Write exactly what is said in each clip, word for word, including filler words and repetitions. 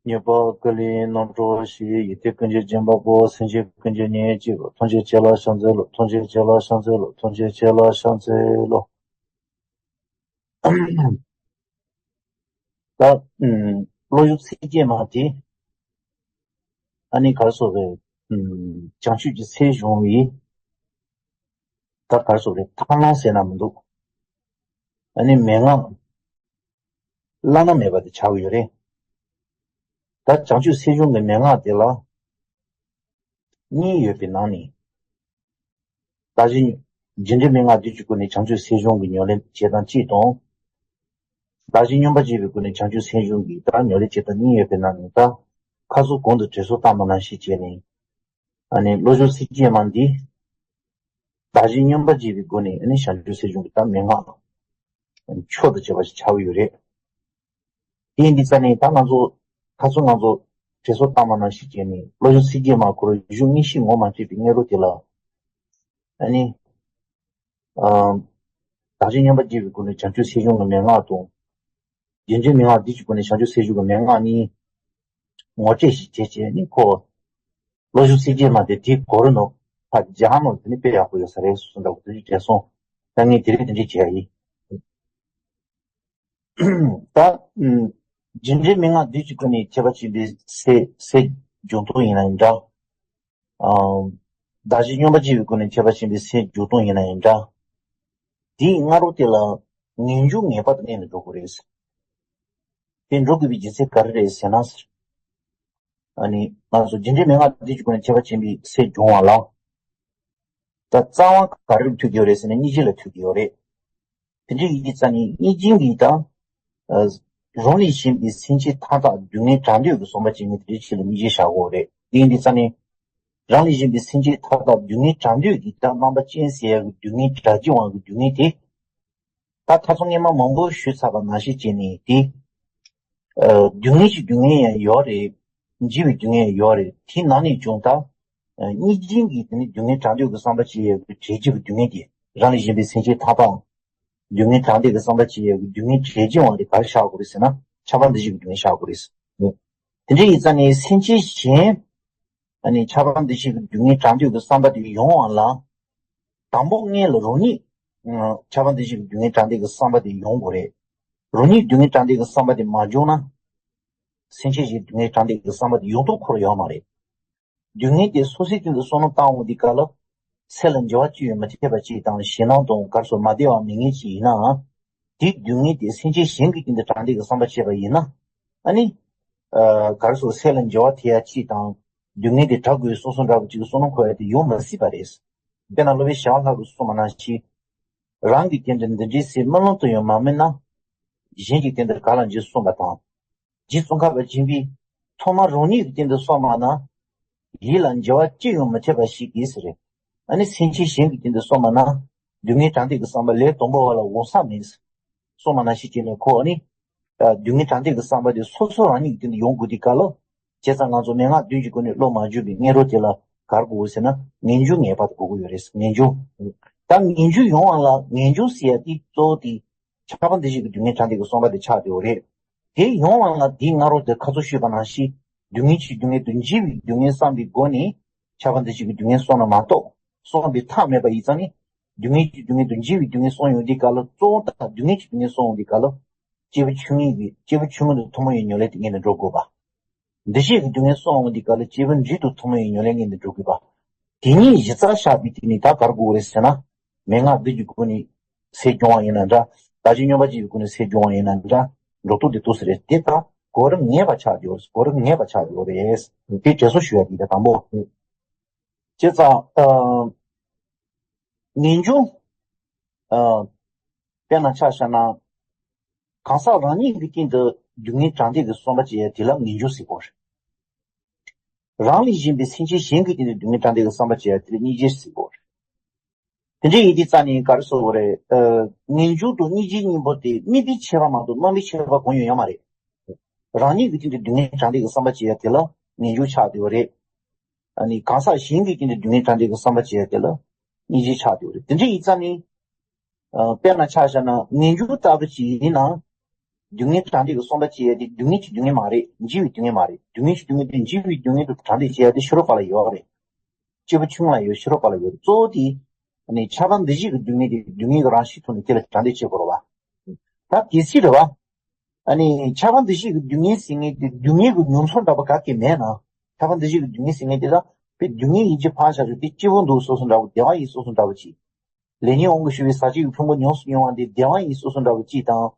ཉེས་པ་བཀལ་ལས་རྣམ་གྲོལ་ཞི། ཡིད་བདེ་ཀུན་གྱི་སྦྱིན་པ་པོ། སེམས་ཅན་ཀུན་གྱི་ཉེས་སྐྱིད་པ། ཐམས་ཅད་ཁྱེད་ལ་ཕྱག་འཚལ་ལོ། ཐམས་ཅད་ཁྱེད་ལ་ཕྱག་འཚལ་ལོ། ཐམས་ཅད་ཁྱེད་ལ་ཕྱག་འཚལ་ལོ། ད་ཨུམ། བློ་ཡུལ་ཚིག་བརྒྱད་མ་དེ། ཨ་ནི་ག་རེ་ཟེར་རེད། ཨུམ། བྱང་ཆུབ་ཀྱི་སེམས་བྱུང་བའི། ད་ག་རེ་ཟེར་རེད། ཐར་ལམ་ཟེར་ན་མི་འདུག་ཨ་ནི་མན་ངག་བླ་ན་མེད་པ་དེ་ཆགས་ཀྱི་ཡོད་རེད། ད་བྱང་ཆུབ་སེམས་བྱུང་གི་མན་ངག་དེ་ལ་གཉིས་ཡོད་པའི་ནང་ནས། བདག་གཞན། རྒྱུ་འབྲས་མན་ངག་བདུན་གྱི་སྒོ་ནས་བྱང་ཆུབ་སེམས་བྱུང་གི་ཉམས་ལེན་བྱེད་སྟངས་གཅིག་དང་། བདག་གཞན་སྙོམས་པར་འཇུག་པའི་སྒོ་ནས་བྱང་ཆུབ་སེམས་བྱུང་གི་ད་ཉམས་ལེན་བྱེད་སྟངས་གཉིས་ཡོད་པའི་ནང་ནས། ད་ཁ་སང་གོང་དུ་དྲན་གསོ་བཏང་བ་ནང་བཞིན་བྱས་ནས། ཨ་ནི་བློ་སྦྱོང་ཚིག་བརྒྱད་མ་འདི། བདག་གཞན་སྙོམས་པར་འཇུག་པའི་སྒོ་ནས་ཨ་ནི་བྱང་ཆུབ་སེམས་བྱུང་གི་ད་མན་ངག་མཆོག་ཏུ་གྱུར་པ་ཞིག་ཆགས་ཀྱི་ཡོད་རེད། དེ་ཡིན་དུས་ཙ་ནས་ད་ང་ཚོ་ཁ་སང་ང་ཚོ་དྲན་གསོ་བཏང་བ་ནང་བཞིན་བྱས་ནས། བློ་སྦྱོང་ཚིག་བརྒྱད་མ་ཁོ་རང་གཞུང་གཉིས་བཞི་ངོ་མ་འཕྲོད་པའི་སྔ་དྲོ་དེ་ལ། ཨ་ནི། ཨ། བདག་གཞན་སྙོམས་པར་འཇུག་པའི་སྒོ་ནས་བྱང་ཆུབ་སེམས་བྱུང་གི་མན་ངག་དང་། རྒྱུ་འབྲས་མན་ངག་བདུན་གྱི་སྒོ་ནས་བྱང་ཆུབ་སེམས་བྱུང་གི་མན་ངག་གཉིས་ངོ་སྤྲོད་ཞིག་བྱས་བྱས་ནས། ཁོ་བློ་སྦྱོང་ཚིག་བརྒྱད་མ་དེ་དེའི་སྒོ་རུ་ནོ། ཕར་སྦྱངས་ནོ་དེ་ནི་དཔེ་ཡག་པོ་ཡོད་ས་རེད་གསུངས་འདྲ་བོ་དེ་འདྲ་བྱས་སོང་། ད་ངས་དེ་རིང་དེ་འདྲ་བྱས་ཡིན། ད། ཨུམ། རྒྱུ་འབྲས་མན་ངག་བདུན་གྱི་སྒོ་ནས་ཁྱད་པར་ཕྱིན་པའི་སེམས་སེམས་བྱུང་སྟངས་ཡིན་ན་ཡང་འདྲ། ཨ། བདག་གཞན་སྙོམས་པར་འཇུག་པའི་སྒོ་ནས་ཁྱད་པར་ཕྱིན་པའི་སེམས་བྱུང་སྟངས་ཡིན་ན་ཡང་འདྲ། དེའི་སྔ་དྲོ་དེ་ལ་ངེས་འབྱུང་ངེས་པར་དུ་གནས་ནས་འགྲོ་དགོས་རེད། དེ་འགྲོ་དགོས་པའི་རྒྱུ་མཚན་ག་རེ་རེད་ཟེར་ན། ཨ་ནི་ང་ཚོ་རྒྱུ་འབྲས་མན་ངག་བདུན་གྱི་སྒོ་ནས་ཁྱད་པར་ཕྱིན་པའི་སེམས་བྱུང་བ་ལ། ད་རྩ་བ་ག་རེར་ཐུག་གི་ཡོད་རེད་ཟེར་ན་སྙིང་རྗེ་ལ་ཐུག་གི་ཡོད་རེད། དེ་འདྲ་ཡིན་དུས་ཙ་ནས་སྙིང་རྗེ་གིས་ད། ཨ། རང་ལས་གཞན་པའི་སེམས་ཅན་མཐའ་དག་སྡུག་བསྔལ་བྲལ་འདོད་ཀྱི་བསམ་པ་བྱེད་མཁན་དེ་འདྲའི་ཆེད་ལ་སྙིང་རྗེ་བཞག་དགོས་རེད། དེ་ཡིན་དུས་ཙ་ནས། རང་ལས་གཞན་པའི་སེམས་ཅན་མཐའ་དག་སྡུག་བསྔལ་བྲལ་འདོད་ཀྱི་ད་རྣམ་པ་ཅན་ཟེར་ཡག་གི་སྡུག་བསྔལ་བྲལ་གྱི་དབང་གི་སྡུག་བསྔལ་དེ། ད་ཁ་སང་སྔོན་མ་མང་པོ་ཞུས་ཚར་བ་ནང་བཞིན་བྱས་ནས་དེ། ཨ། སྡུག་བསྔལ་གྱི་སྡུག་བསྔལ་ཡང་ཡོད་རེད། འཇིགས་པའི་སྡུག་བསྔལ་ཡང་ཡོད་རེད། དེའི་ནང་ནས་ཀྱང་ད། ཨ། སྙིང་རྗེ་གིས་དེ་ནི་སྡུག་བསྔལ་བྲལ་འདོད་ཀྱི་བསམ་པ་བྱེད་ཡག་གི་བྲལ་འདོད་ཀྱི་སྡུག་བསྔལ་དེ། རང་ལས་གཞན་པའི་སེམས་ཅན་མཐའ་དག་སྡུག་བསྔལ་བྲལ་འདོད་ཀྱི་བསམ་པ་བྱེད་ཡག་གི་སྡུག་བསྔལ་བྲལ་འདོད་ཀྱི་དབང་དེ་ག་རེ་བཞག་དགོས་རེད་ཟེར་ན། ཆགས་པ་འདུ་བྱེད་ཀྱི་སྡུག་བསྔལ་བཞག་དགོས་རེད། དེ་འདྲ་ཡིན་ཙ་ནས་སེམས་ཅན་གཞན། ཨ་ནི་ཆགས་པ་འདུ་བྱེད་ཀྱི་སྡུག་བསྔལ་བྲལ་འདོད་ཀྱི་བསམ་པ་དེ་ཡོང་བ་ལ། དང་པོ་སྔོན་ལ་རང་ཉིད། ཨ། ཆགས་པ་འདུ་བྱེད་ཀྱི་སྡུག་བསྔལ་བྲལ་འདོད་ཀྱི་བསམ་པ་དེ་ཡོང་དགོས་རེད། རང་ཉིད་སྡུག་བསྔལ་བྲལ་འདོད་ཀྱི་བསམ་པ་དེ་མ་བྱུང་ན། སེམས་ཅན་གཞན་སྡུག་བསྔལ་བྲལ་འདོད་ཀྱི་བསམ་པ་དེ་ཡོང་ཐབས་ཁོ་རང་ཡོད་མ་རེད། སྡུག་བསྔལ་དེ་སོ་སོའི་སྟེང་དུ་བསམ་བློ་བཏང་འོང་དུས་སྐབས་ལ། སེམས་ལ་འགྱུར་བ་ཅི་ཡང་མི་ཐེབས་པ་ཅིག་དང་། ཞེད་སྣང་དང་ག་རེ་ཟེར་མ་བདེ་བ་མེད་མཁན་ཅིག་ཡིན་ནའང་། དེའི་སྡུག་བསྔལ་དེ་སེམས་ཅན་གཞན་གྱི་སྟེང་དུ་བྲལ་འདོད་ཀྱི་བསམ་པ་བྱས་པ་ཡིན་ན། ཨ་ནི། ཨ། ག་རེ་ཟེར། སེམས་ལ་འགྱུར་བ་ཐེབས་ཡ་ཅིག་དང་། སྡུག་བསྔལ་དེ་བྲལ་དགོས་བསམ་བསམ་འདྲ་བོ་ཅིག་གི་བསམ་བློ་འཁོར་ཡ་དེ་ཡོང་མི་སྲིད་པ་རེད། དཔེར་ན་སློབ་དཔོན་ཞི་བ་ལྷ་གིས་གསུངས་པ་ནང་བཞིན། རང་གི་སྟེང་དུ་འདི་འདྲའི་སེམས་རྨི་ལམ་དུ་ཡང་མ་རྨིས་ན། གཞན་གྱི་སྟེང་དུ་ག་ལ་འགྱུར་གསུངས་པ་དང་། རྗེ་ཙོང་ཁ་པ་ཆེན་པོས། ཐོག་མར་རང་ཉིད་ཀྱི་སྟེང་དུ་བསམ་པ་ན། ཡིད་ལ་འགྱུར་བ་ཅི་ཡང་མི་ཐེབས་པ་ཞིག་གིས་ཟེར། ཨ་ནི་སེམས་ཅན་གཞན་གྱི་སྟེང་དུ་བསམ་པ་ན། སྡུག་བསྔལ་བྲལ་འདོད་ཀྱི་བསམ་པ་ལས་དང་པོ་བ་ལ་འོང་ས་མེད། གསུངས་པ་ནང་བཞིན་བྱས་ནས་ཁོ་ཨ་ནི། སྡུག་བསྔལ་བྲལ་འདོད་ཀྱི་བསམ་པ་དེ་སོ་སོ་རང་ཉིད་ཀྱི་སྟེང་དུ་ཡོང་དགོས་དུས་སྐབས་ལ། བྱས་ཙང་ང་ཚོ་མན་ངག་བདུན་གྱི་སྒོ་ནས་བློ་མ་བཅོས་པའི་སྔ་དྲོ་དེ་ལ་ག་རེ་དགོས་ཟེར་ན། ངེས་འབྱུང་ངེས་པར་དུ་དགོས་ཀྱི་ཡོད་རེད། ངེས་འབྱུང་། ད་ངེས་འབྱུང་ཡོང་བ་ལ་ངེས་འབྱུང་ཟེར་ཡ་དེ་གཙོ་བོ་དེ། ཆགས་པ་འདུ་བྱེད་ཀྱི་སྡུག་བསྔལ་བྲལ་འདོད་ཀྱི་བསམ་པ་དེ་ཆགས་བསྡད་ཡོད་རེད། དེ་ཡོང་བ་ལ་དེའི་སྔ་དྲོ་དེ་ཁ་སང་ཞུས་པ་ནང་བཞིན། སྡུག་བསྔལ་གྱི་སྡུག་བསྔལ་དང་འཇིགས་པའི་སྡུག་བསྔལ་བསམ་པའི་སྒོ་ནས། ཆགས་པ་འདུ་བྱེད་ཀྱི་སྡུག་བསྔལ་བསམ་ན་མ་གཏོགས། བསམ་པའི་ཐབས་མེད་པ་ཡིན་ཙང་ནི། སྡུག་བསྔལ་གྱི་སྡུག་བསྔལ་དང་འཇིགས་པའི་སྡུག་བསྔལ་བསམ་ཡོང་དུས་སྐབས་ལ། གཙོ་བོ་དང་སྡུག་བསྔལ་གྱི་སྡུག་བསྔལ་བསམ་ཡོང་དུས་སྐབས་ལ། སྐྱེས་བུ་ཆུང་ངུ་གི་སྐྱེས་བུ་ཆུང་ངུ་དང་ཐུན་མོང་བའི་ཉམས་ལེན་དེ་ངེས་ནས་འགྲོ་དགོས་པ། འདུ་བྱེད་ཀྱི་སྡུག་བསྔལ་བསམ་ཡོང་དུས་སྐབས་ལ་སྐྱེས་བུ་འབྲིང་དང་ཐུན་མོང་བའི་ཉམས་ལེན་ངེས་ནས་འགྲོ་དགོས་པ། དེ་གཉིས་གཞི་རྩར་བཞག་པའི་སྟེང་ནས་ད་ག་རེ་དགོས་རེད་ཟེར་ན། མན་ངག་བདུན་གྱི་སྒོ་ནས་སེམས་སྦྱོང་བ་ཡིན་ན་འདྲ། བདག་གཞན་སྙོམས་པར་འཇུག་པའི་སྒོ་ནས་སེམས་སྦྱོང་བ་ཡིན་ན་འདྲ། འགྲོ་སྟངས་དེ་འདུག་སེ་རེད། དེ་ད་གོ་རིམ་ངེས་པ་ཆགས་ཡོད། གོ་རིམ་ངེས་པ་ཆགས་ཡོད་རེད། དེ་དྲན་གསོ་ཞུ་ཡ་དེ་ད་དང་པོ། བྱས་ཙང་། ཨ། ངེས་འབྱུང་། ཨ། དཔེར་ན་ཆ་བཞག་ན། གང་ཟག་རང་ཉིད་ཀྱི་སྟེང་དུ་སྡུག་བསྔལ་བྲལ་འདོད་ཀྱི་བསམ་པ་བྱེད་ཡ་དེ་ལ་ངེས་འབྱུང་ཟེར་གྱི་ཡོད་རེད། རང་ལས་གཞན་པའི་སེམས་ཅན་གཞན་གྱི་སྟེང་དུ་སྡུག་བསྔལ་བྲལ་འདོད་ཀྱི་བསམ་པ་བྱེད་ཡ་དེ་ལ་སྙིང་རྗེ་ཟེར་གྱི་ཡོད་རེད། དེ་འདྲ་ཡིན་དུས་ཙང་ནི་ག་རེ་ཟེར་དགོས་རེད། ཨ། ངེས་འབྱུང་དང་སྙིང་རྗེ་གཉིས་པོ་དེ་དམིགས་པའི་ཁྱད་པར་མ་གཏོགས་སྨོན་པའི་ཁྱད་པར་གང་ཡང་ཡོད་མ་རེད། རང་ཉིད་ཀྱི་སྟེང་དུ་སྡུག་བསྔལ་བྲལ་འདོད་ཀྱི་བསམ་པ་བྱེད་ཡ་དེ་ལ་ངེས་འབྱུང་ཆགས་བསྡད་ཡོད་རེད། ཨ་ནི་གང་ཟག་གཞན་གྱི་སྟེང་དུ་སྡུག་བསྔལ་བྲལ་འདོད་ཀྱི་བསམ་པ་བྱེད་ཡ་དེ་ལ་སྙིང་རྗེ་ཆགས་བསྡད་ཡོད་རེད། དེ་འདྲ་ཡིན་ཙང་ནི། ཨ། དཔེར་ན་ཆ་བཞག་ན་ངེས་འབྱུང་ལྟ་བུ་ཅིག་ཡིན་ན། སྡུག་བསྔལ་དྲང་བདེན་གྱི་བསམ་པ་སྐྱེ་ཡ་དེ་སྡུག་བསྔལ་གྱི་སྡུག་བསྔལ་མ་རེད། འཇིགས་པའི་སྡུག་བསྔལ་མ་རེད། སྡུག་བསྔལ་གྱི་སྡུག་བསྔལ་དེ་འཇིགས་པའི་སྡུག་བསྔལ་དུ་དྲང་བདེན་བྱེད་ཡ་དེ་ཤི་རོ་པ་ལ་ཡོད་རེད། སྐྱེས་བུ་ཆུང་ལ་ཡོད། ཤི་རོ་པ་ལ་ཡོད། གཙོ་བོ་དེ་ཨ་ནི་ཆགས་སྡང་འདུ་ཤེས་ཀྱི་སྡུག་བསྔལ་དེ་སྡུག་བསྔལ་གྱི་རང་བཞིན་ཐོག་ནས་དེ་ལ་དྲང་བདེན་བྱེད་དགོས་རེད་བ། ད་གལ་སྲིད་རེད་བ། ཨ་ནི་ཆགས་སྡང་འདུ་ཤེས་ཀྱི་སྡུག་བསྔལ་ཟེར་མཁན་དེ་སྡུག་བསྔལ་གྱི་མྱོང་ཚོར་འདྲ་པོ་ག་གེ་མེད་ན། ཆགས་སྡང་འདུ་ཤེས་ཀྱི་སྡུག་བསྔལ་ཟེར་མཁན་དེ་ད་དཔེ་སྡུག་བསྔལ་ཡིན་གཅིག་ཕར་བཞག་ཆོག་དེ་སྐྱིད་པོ་འདུག་བཟོ་བཟོ་འདྲ་པོ། བདེ་བ་ཡིན་བཟོ་བཟོ་འདྲ་པོ་ཅིག་ལས་ཉོན་དབང་གིས་ཞུ་བའི་ཟ་བྱེད་ཀྱི་ཕུང་པོ་ཉོན་སུ་མྱོང་བ་འདི་བདེ་བ་ཡིན་བཟོ་བཟོ་འདྲ་པོ་ཅིག་དང་།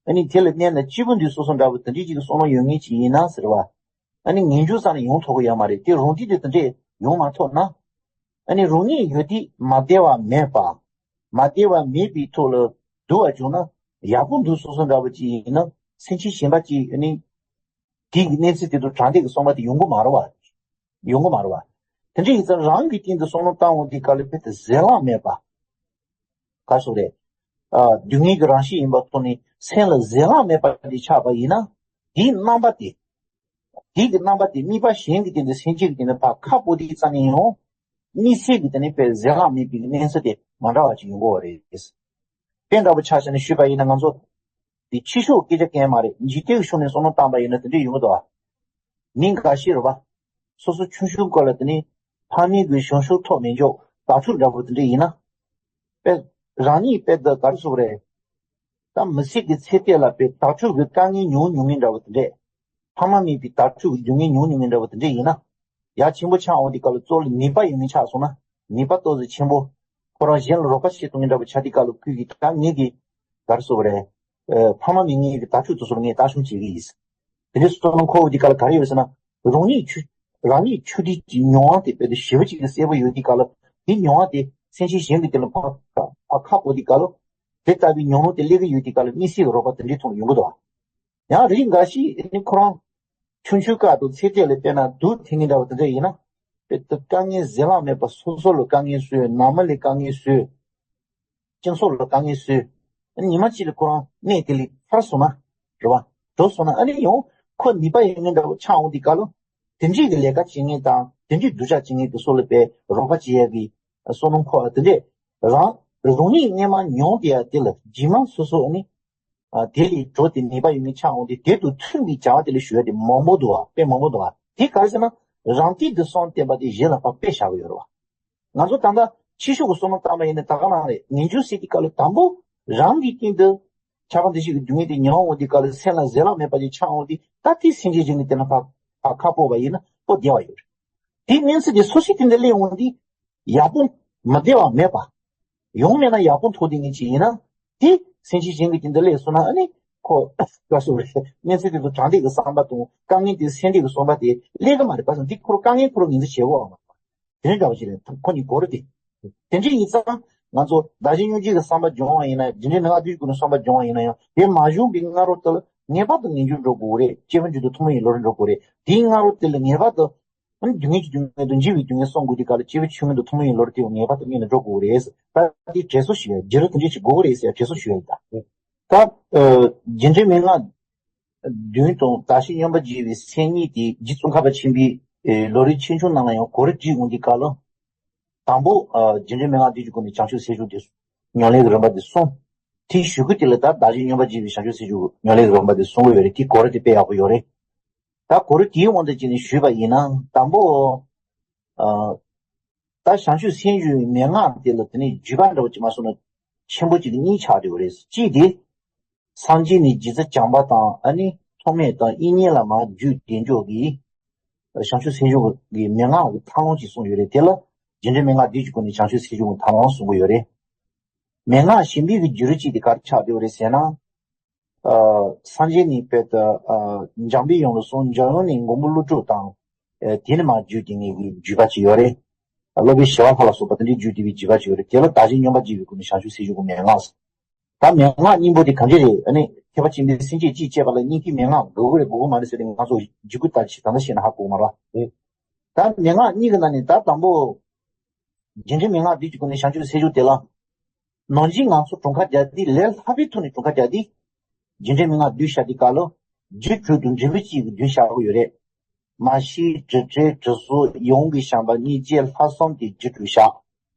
ཨ་ནི་དེ་ལ་གནས་ན་སྐྱིད་པོ་འདུག་བཟོ་བཟོ་འདྲ་པོ་དེ་འདྲའི་ཅིག་གི་བསམ་བློ་ཡོད་མཁན་ཅིག་ཡིན་ན་ཟེར་བ། ཨ་ནི་ངེས་འབྱུང་ཙམ་ནས་ཡོང་ཐུབ་ཀྱི་ཡོད་མ་རེད། དེ་རང་སྟེང་དུ་དེ་འདྲས་ཡོང་མ་ཐུབ་ན། ཨ་ནི་རང་ཉིད་ཡོད་དུས་མ་བདེ་བ་མེད་པ། མ་བདེ་བ་མེད་པའི་ཐོག་ལ་སྡུག་པ་བྱུང་ན་ཡག་པོ་འདུག་བཟོ་བཟོ་འདྲ་པོ་ཅིག་ཡིན་ན། སེམས་ཅན་གཞན་པ་ཅིག་ཨ་ནི་དེ་གི་གནས་ཚུལ་དེ་ཚོ་དྲང་བདེན་གྱི་བསམ་པ་དེ་ཡོང་གི་མ་རེད་བ། ཡོང་གི་མ་རེད་བ། དེ་འདྲ་ཡིན་ཙང་རང་གི་སྟེང་དུ་བསམ་བློ་བཏང་འོང་དུས་སྐབས་ལ་དཔེ་དེ་ཟེར་ལྷག་མེད་པ། ག་སོགས་རེད། ཨ། སྡུག་བསྔལ་གྱི་རང་བཞིན་ཡིན་པ་ཐོག་ནས་སེམས་ལ་ཟེར་ལྷག་མེད་པ་དེ་ཆགས་པ་ཡིན་ན། དེའི་རྣམ་པ་དེ། དེ་གི་རྣམ་པ་དེ་དམིགས་པ་གཞན་གྱི་སྟེང་དུ་སེམས་ཅན་གྱི་སྟེང་དུ་ཕར་ཁ་སྤོ་དུས་ཙམ་ནས་ཡང་། དམིགས་བསལ་གྱི་སྟེང་ནས་དཔེ་ཟེར་ལྷག་མེད་པའི་གནས་ཚུལ་དེ་མ་འདྲ་བ་ཅིག་ཡོང་གི་ཡོད་རེད། དཔེ་འདྲ་པོ་ཆ་བཞག་ནས་ཞུས་པ་ཡིན་ན་ང་ཚོ། དེ་ཕྱི་ཕྱོགས་སྐད་ཆ་གང་ཡང་མ་རེད། འཇིག་རྟེན་གྱི་ཕྱོགས་ནས་བསམ་བློ་བཏང་པ་ཡིན་ན་དེ་འདྲས་ཡོང་གི་འདུག་ཨ། མི་འགའ་ཤས་རེད་བ། སོ་སོ་ཆུང་ཆུང་སྐབས་ལ་དེ་ནི་ཕ་མའི་གི་བྱང་ཆུབ་ཐོབ་མི་འཇོག་དག་ཐུག་འདྲ་པོ་དེ་འདྲས་ཡིན་ན། དཔེ་རང་ཉིད་དཔེ་ད་ག་རེ་ཟེར་དགོས་རེད། ད་མི་ཚེ་གི་ཚེ་གཏན་ལ་དཔེ་དག་ཐུག་གི་དཀའ་ངལ་མྱོང་མྱོང་མཁན་འདྲ་པོ་དེ་འདྲས། ཕ་མ་མེད་པའི་དག་ཐུག་གི་སྡུག་བསྔལ་མྱོང་མྱོང་མཁན་འདྲ་པོ་དེ་འདྲས་ཡིན་ན། ཡར་ཆེན་པོ་ཆགས་འོང་དུས་སྐབས་ལ་གཙོ་བོ་ལ་ནུས་པ་ཡོད་མཁན་ཆགས་སོང་ན། ནུས་པ་ཏོག་ཙམ་ཆེན་པོ། ཁོ་རང་གཞན་ལ་རོགས་པ་བྱེད་ཐུབ་མཁན་འདྲ་པོ་ཆགས་དུས་སྐབས་ལ་ཁོས་ཀྱིས་ད་ངེད་ཀྱི་ག་རེ་ཟེར་དགོས་རེད། ཨ། ཕ་མ་མེད་མཁན་གྱི་དག་ཐུག་དེ་ཚོ་ལ་ངས་ལྟ་སྲུང་བྱེད་ཀྱི་ཡིན། དེ་འདྲའི་བསམ་བློ་འཁོར་འོང་དུས་སྐབས་ལ་ག་རེ་ཡོད་ཟེར་ན། རང་ཉིད་ཆུ། རང་ཉིད་ཆུང་དུས་ཀྱི་མྱོང་བ་དེ་དཔེ་དེ་ཞེ་པོ་ཅིག་གི་གསལ་པོ་ཡོད་དུས་སྐབས་ལ། དེ་མྱོང་བ་དེ་སེམས་ཅན་གཞན་གྱི་དེ་ལ་ཕར་ཕར་ཁ་སྤོ་དུས་སྐབས་ལ། དེ་ལྟ་བུའི་མྱོང་ལམ་དེ་སླེབས་ཀྱི་ཡོད་དུས་སྐབས་ལ་དམིགས་བསལ་གྱི་རོགས་པ་དེ་འདྲའི་ཐོག་ནས་ཡོང་གི་འདུག་བ། ཡང་རིགས་འགའ་ཞིག་ནི་ཁོ་རང་ཆུང་ཆུང་སྐབས་དུ་ཚེ་གཏན་ལ་དཔེར་ན་སྡུག་ཐེབས་མཁན་འདྲ་བ་དེ་འདྲ་ཡིན་ན། དཔེ་དེ་དཀའ་ངལ་ཟེར་ལྷག་མེད་པ། སོ་སོ་ལ་དཀའ་ངལ་བཟོས། ནང་མི་ལ་དཀའ་ངལ་བཟོས། སྤྱི་ཚོགས་ལ་དཀའ་ངལ་བཟོས། ཉི་མ་གཅིག་ལ་ཁོ་རང་གནས་དེ་ལས་ཐར་སོང་ན། རེད་བ། འགྲོ་སོང་ན། ཨ་ནི་ཡང་ཁོ་ནུས་པ་ཡོད་མཁན་འདྲ་བོ་ཆགས་འོང་དུས་སྐབས་ལ། དེ་འདྲའི་གི་ལས་ཀ་བྱེད་མཁན་དང་དེ་འདྲའི་སྡུག་ཅག་བྱེད་མཁན་དེ་ཚོ་ལ་དཔེ་རོགས་པ་བྱེད་ཡ་གི་བསམ་བློ་འཁོར་བ་དེ་འདྲས། རང་རང་ཉིད་སྔོན་མ་མྱོང་བསྡད་ཡ་དེ་ལ་རྗེས་མ་སོ་སོ་ཨ་ནི། ཨ། དེ་ལས་གྲོལ་ཏེ་ནུས་པ་ཡོད་མཁན་ཆགས་འོང་དུས། དེ་དང་མཐུན་པའི་བྱ་བ་དེ་ལ་ཞུ་ཡ་དེ་མང་པོ་འདུག་བ། དཔེ་མང་པོ་འདུག་བ། དེ་ག་རེ་ཟེར་ན། རང་སྟེང་དུ་བསམ་བཏོན་པ་དེ་གཞན་ལ་ཕར་དཔེ་བཞག་གི་ཡོད་རེད་བ། ང་ཚོ་ད་ལྟ་ཕྱི་ཕྱོགས་ཀྱི་བསམ་བློ་བཏང་པ་ཡིན་ན། ད་ག་རང་རེད། ངེས་འབྱུང་ཟེར་དུས་སྐབས་ལ་དང་པོ་རང་གི་སྟེང་དུ་ཆགས་པ་འདུ་ཤེས་ཀྱི་སྡུག་བསྔལ་དེ་མྱོང་འོང་དུས་སྐབས་ལ་སེམས་ལ་ཟེར་ལྷག་མེད་པ་ཅིག་ཆགས་འོང་དུས། ད་དེ་སེམས་ཅན་གཞན་གྱི་དེ་ལ་ཕར་ཕར་ཁ་སྤོ་བ་ཡིན་ན་སྤོ་བདེ་བ་ཡོད་རེད། དེ་གནས་ཚུལ་དེ་སོ་སོའི་སྟེང་དུ་སླེབས་འོང་དུས། ཡག་པོ་མ་བདེ་བ་མེད་པ། ཡོང་མེད་ན་ཡག་པོ་མཐོང་བསྡད་མཁན་ཅིག་ཡིན་ན། དེ་སེམས་ཅན་གཞན་གྱི་སྟེང་དུ་སླེབས་སོང་ན། ཨ་ནི་ཁོ། ག་སོགས་རེད། གནས་ཚུལ་དེ་ཚོ་དྲང་བདེན་གྱི་བསམ་པ་དང་དཀའ་ངལ་དེ་སེལ་འདོད་ཀྱི་བསམ་པ་དེ་སླེབས་ཀྱི་མ་རེད་པ། འདི་ཁོ་རང་དཀའ་ངལ་ཁོ་རང་ངོས་འཛིན་བྱེད་དགོས་པ་མ་རེད། དེ་འདྲ་འདྲ་བ་ཞིག་རེད། ཁོ་གཉིས་གོ་རེ་དེ། དེ་འདྲ་ཡིན་ཙང་ང་ཚོ་བདག་གཞན་མྱོང་བྱེད་ཀྱི་བསམ་པ་སྦྱོང་བ་ཡིན་ན། རྒྱུ་འབྲས་མན་ངག་བདུན་གྱི་སྒོ་ནས་བསམ་པ་སྦྱོང་བ་ཡིན་ན་ཡང་། དེ་མ་བྱུང་བའི་སྔ་རོལ་དུ་ངེས་པར་དུ་ངེས་འབྱུང་འགྲོ་དགོས་རེད། སྐྱེས་བུ་མཆོག་ཏུ་ཐུན་མོང་ཡིན་ལོ་རེ་འགྲོ་དགོས་རེད། དེའི་སྔ་རོལ་དེ་ལ་ངེས་པར་དུ། ཨ་ནི་སྡུག་བསྔལ་གྱི་སྡུག་བསྔལ་དང་འཇིགས་པའི་སྡུག་བསྔལ་བསམ་དགོས་དུས་སྐབས་ལ། སྐྱེས་བུ་ཆུང་ངུ་དང་ཐུན་མོང་ཡིན་ལོ་རེ་དེ་ངེས་པར་དུ་སྔོན་ལ་འགྲོ་དགོས་རེད། ད་དེ་དྲན་གསོ་ཞུ་ཡ། བརྗེ་རེས་དེ་འདྲ་ཅིག་དགོས་ཀྱི་རེད་ཟེར་དྲན་གསོ་ཞུ་ཡ་ཡིན་ད། ད། ཨ། རྒྱུ་འབྲས་མན་ངག་བདུན་དང་བདག་གཞན་མཉམ་པར་བརྗེ་བའི་མཚན་ཉིད་དེ། རྗེ་ཙོང་ཁ་པ་ཆེན་པོས། ཨེ། ལམ་རིམ་ཆེ་ཆུང་རྣམས་ལ་ཡང་གོ་རིམ་བསྒྲིགས་འོང་དུས་སྐབས་ལ། དང་པོ། ཨ། རྒྱུ་འབྲས་མན་ངག་བདུན་གྱི་སྒོ་ནས་བྱང་ཆུབ་སེམས་མཆོག་དེ་ཉམས་ལེན་གྱི་རིམ་པ་དེ་གསུངས། དེའི་གཞུག་གུ་དེ་ལ་ད་བདག་གཞན་མཉམ་པར་བརྗེ་བའི་བྱང་ཆུབ་སེམས་མཆོག་ཉམས་ལེན་གྱི་རིམ་པ་དེ་གསུང་གི་ཡོད་རེད། དེའི་གོ་རིམ་དེ་དཔེ་ཡག་པོ་ཡོད་རེད། ད་གོ་རིམ་དེའི་དབང་དུ་བྱས་ནས་ཞུས་པ་ཡིན་ན། དང་པོ། ཨ། ད་བྱང་ཆུབ་སེམས་མཆོག་གི་མན་ངག་དེ་ལ་དེ་ནས་བརྒྱུད་པ་འདྲ་བོ་ཅིག་མ་སོང་ན་ཆེན་པོ་ཅིག་གཉིས་ཆགས་བསྡད་ཡོད་རེད། གཅིག་དེ། སངས་རྒྱས་ནས་རྗེ་བཙུན་བྱམས་པ་དང་། ཨ་ནི་ཐོགས་མེད་དང་དབྱིག་གཉེན་བླ་མ་རྒྱུད་སྡེ་མཆོག་གིས་བྱང་ཆུབ་སེམས་མཆོག་གི་མན་ངག་གི་ཐབས་ལམ་ཅིག་གསུངས་ཡོད་རེད། དེ་ལ་རྒྱུ་འབྲས་མན་ངག་བདུན་གྱི་སྒོ་ནས་བྱང་ཆུབ་སེམས་མཆོག་གི་ཐབས་ལམ་གསུང་གི་ཡོད་རེད། མན་ངག་གཞན་པའི་གི་བརྒྱུད་རིམ་ཅིག་དེ་ག་རེ་ཆགས་བསྡད་ཡོད་རེད་ཟེར་ན། ཨ། སངས་རྒྱས་ནས་དཔེ་ད། ཨ། འཇམ་པའི་དབྱངས་ལ་གསུངས། འཇམ་དབྱངས་ནས་མགོན་པོ་ཀླུ་སྒྲུབ་དང་། ཨ། དེ་ནས་མར་བརྒྱུད་དེ་ངེས་ཀྱི་བརྒྱུད་པ་ཅིག་ཡོད་རེད། སློབ་དཔོན་ཞི་བ་ལྷ་ལ་སོགས་པ་དེ་འདྲའི་བརྒྱུད་དེ་བའི་བརྒྱུད་པ་ཅིག་ཡོད་རེད། དེ་ལ་བདག་གཞན་མཉམ་པར་བརྗེ་བའི་སྒོ་ནས་བྱང་ཆུབ་སེམས་མཆོག་གི་མན་ངག་ཟེར། ད་མན་ངག་སྙིང་པོ་དེ་གང་ཅི་རེད། ཨ་ནི་ཐེག་པ་ཆེན་པོའི་སེམས་བསྐྱེད་ཅེས་པ་ལ་སྙིང་གི་མན་ངག་དགོས་ཀྱི་རེད། དགོས་ཀྱི་མ་རེད་ཟེར་ཏེ་ང་ཚོ་འཇུག་སྒོ་ལྟར་ཅིག་ད་ལྟ་བཤད་ན་ཧ་གོ་མ་རེད། ད་མན་ངག་གཉིས་ཀྱི་ནང་ནས་ད་དང་པོ། རྒྱུ་འབྲས་མན་ངག་བདུན་གྱི་སྒོ་ནས་བྱང་ཆུབ་སེམས་མཆོག་དེ་ལ། ནང་བཞིན་ང་ཚོ་གྲངས་ཀ་རྒྱག་དུས། ལས་སླ་པོའི་ཐོག་ནས་གྲངས་ཀ་རྒྱག་དུས། རྒྱུ་འབྲས་མན་ངག་བདུན་བཤད་དུས་སྐབས་ལ། རྒྱུ་དྲུག་དང་འབྲས་བུ་གཅིག་གི་བདུན་བཤད་ཀྱི་ཡོད་རེད། མ་ཤེས། དྲི་བྲལ། དྲི་གཟོ། ཡོངས་ཀྱི་བྱམས་པ། སྙིང་རྗེ། ལྷག་བསམ་དེ་རྒྱུ་དྲུག་བཤད།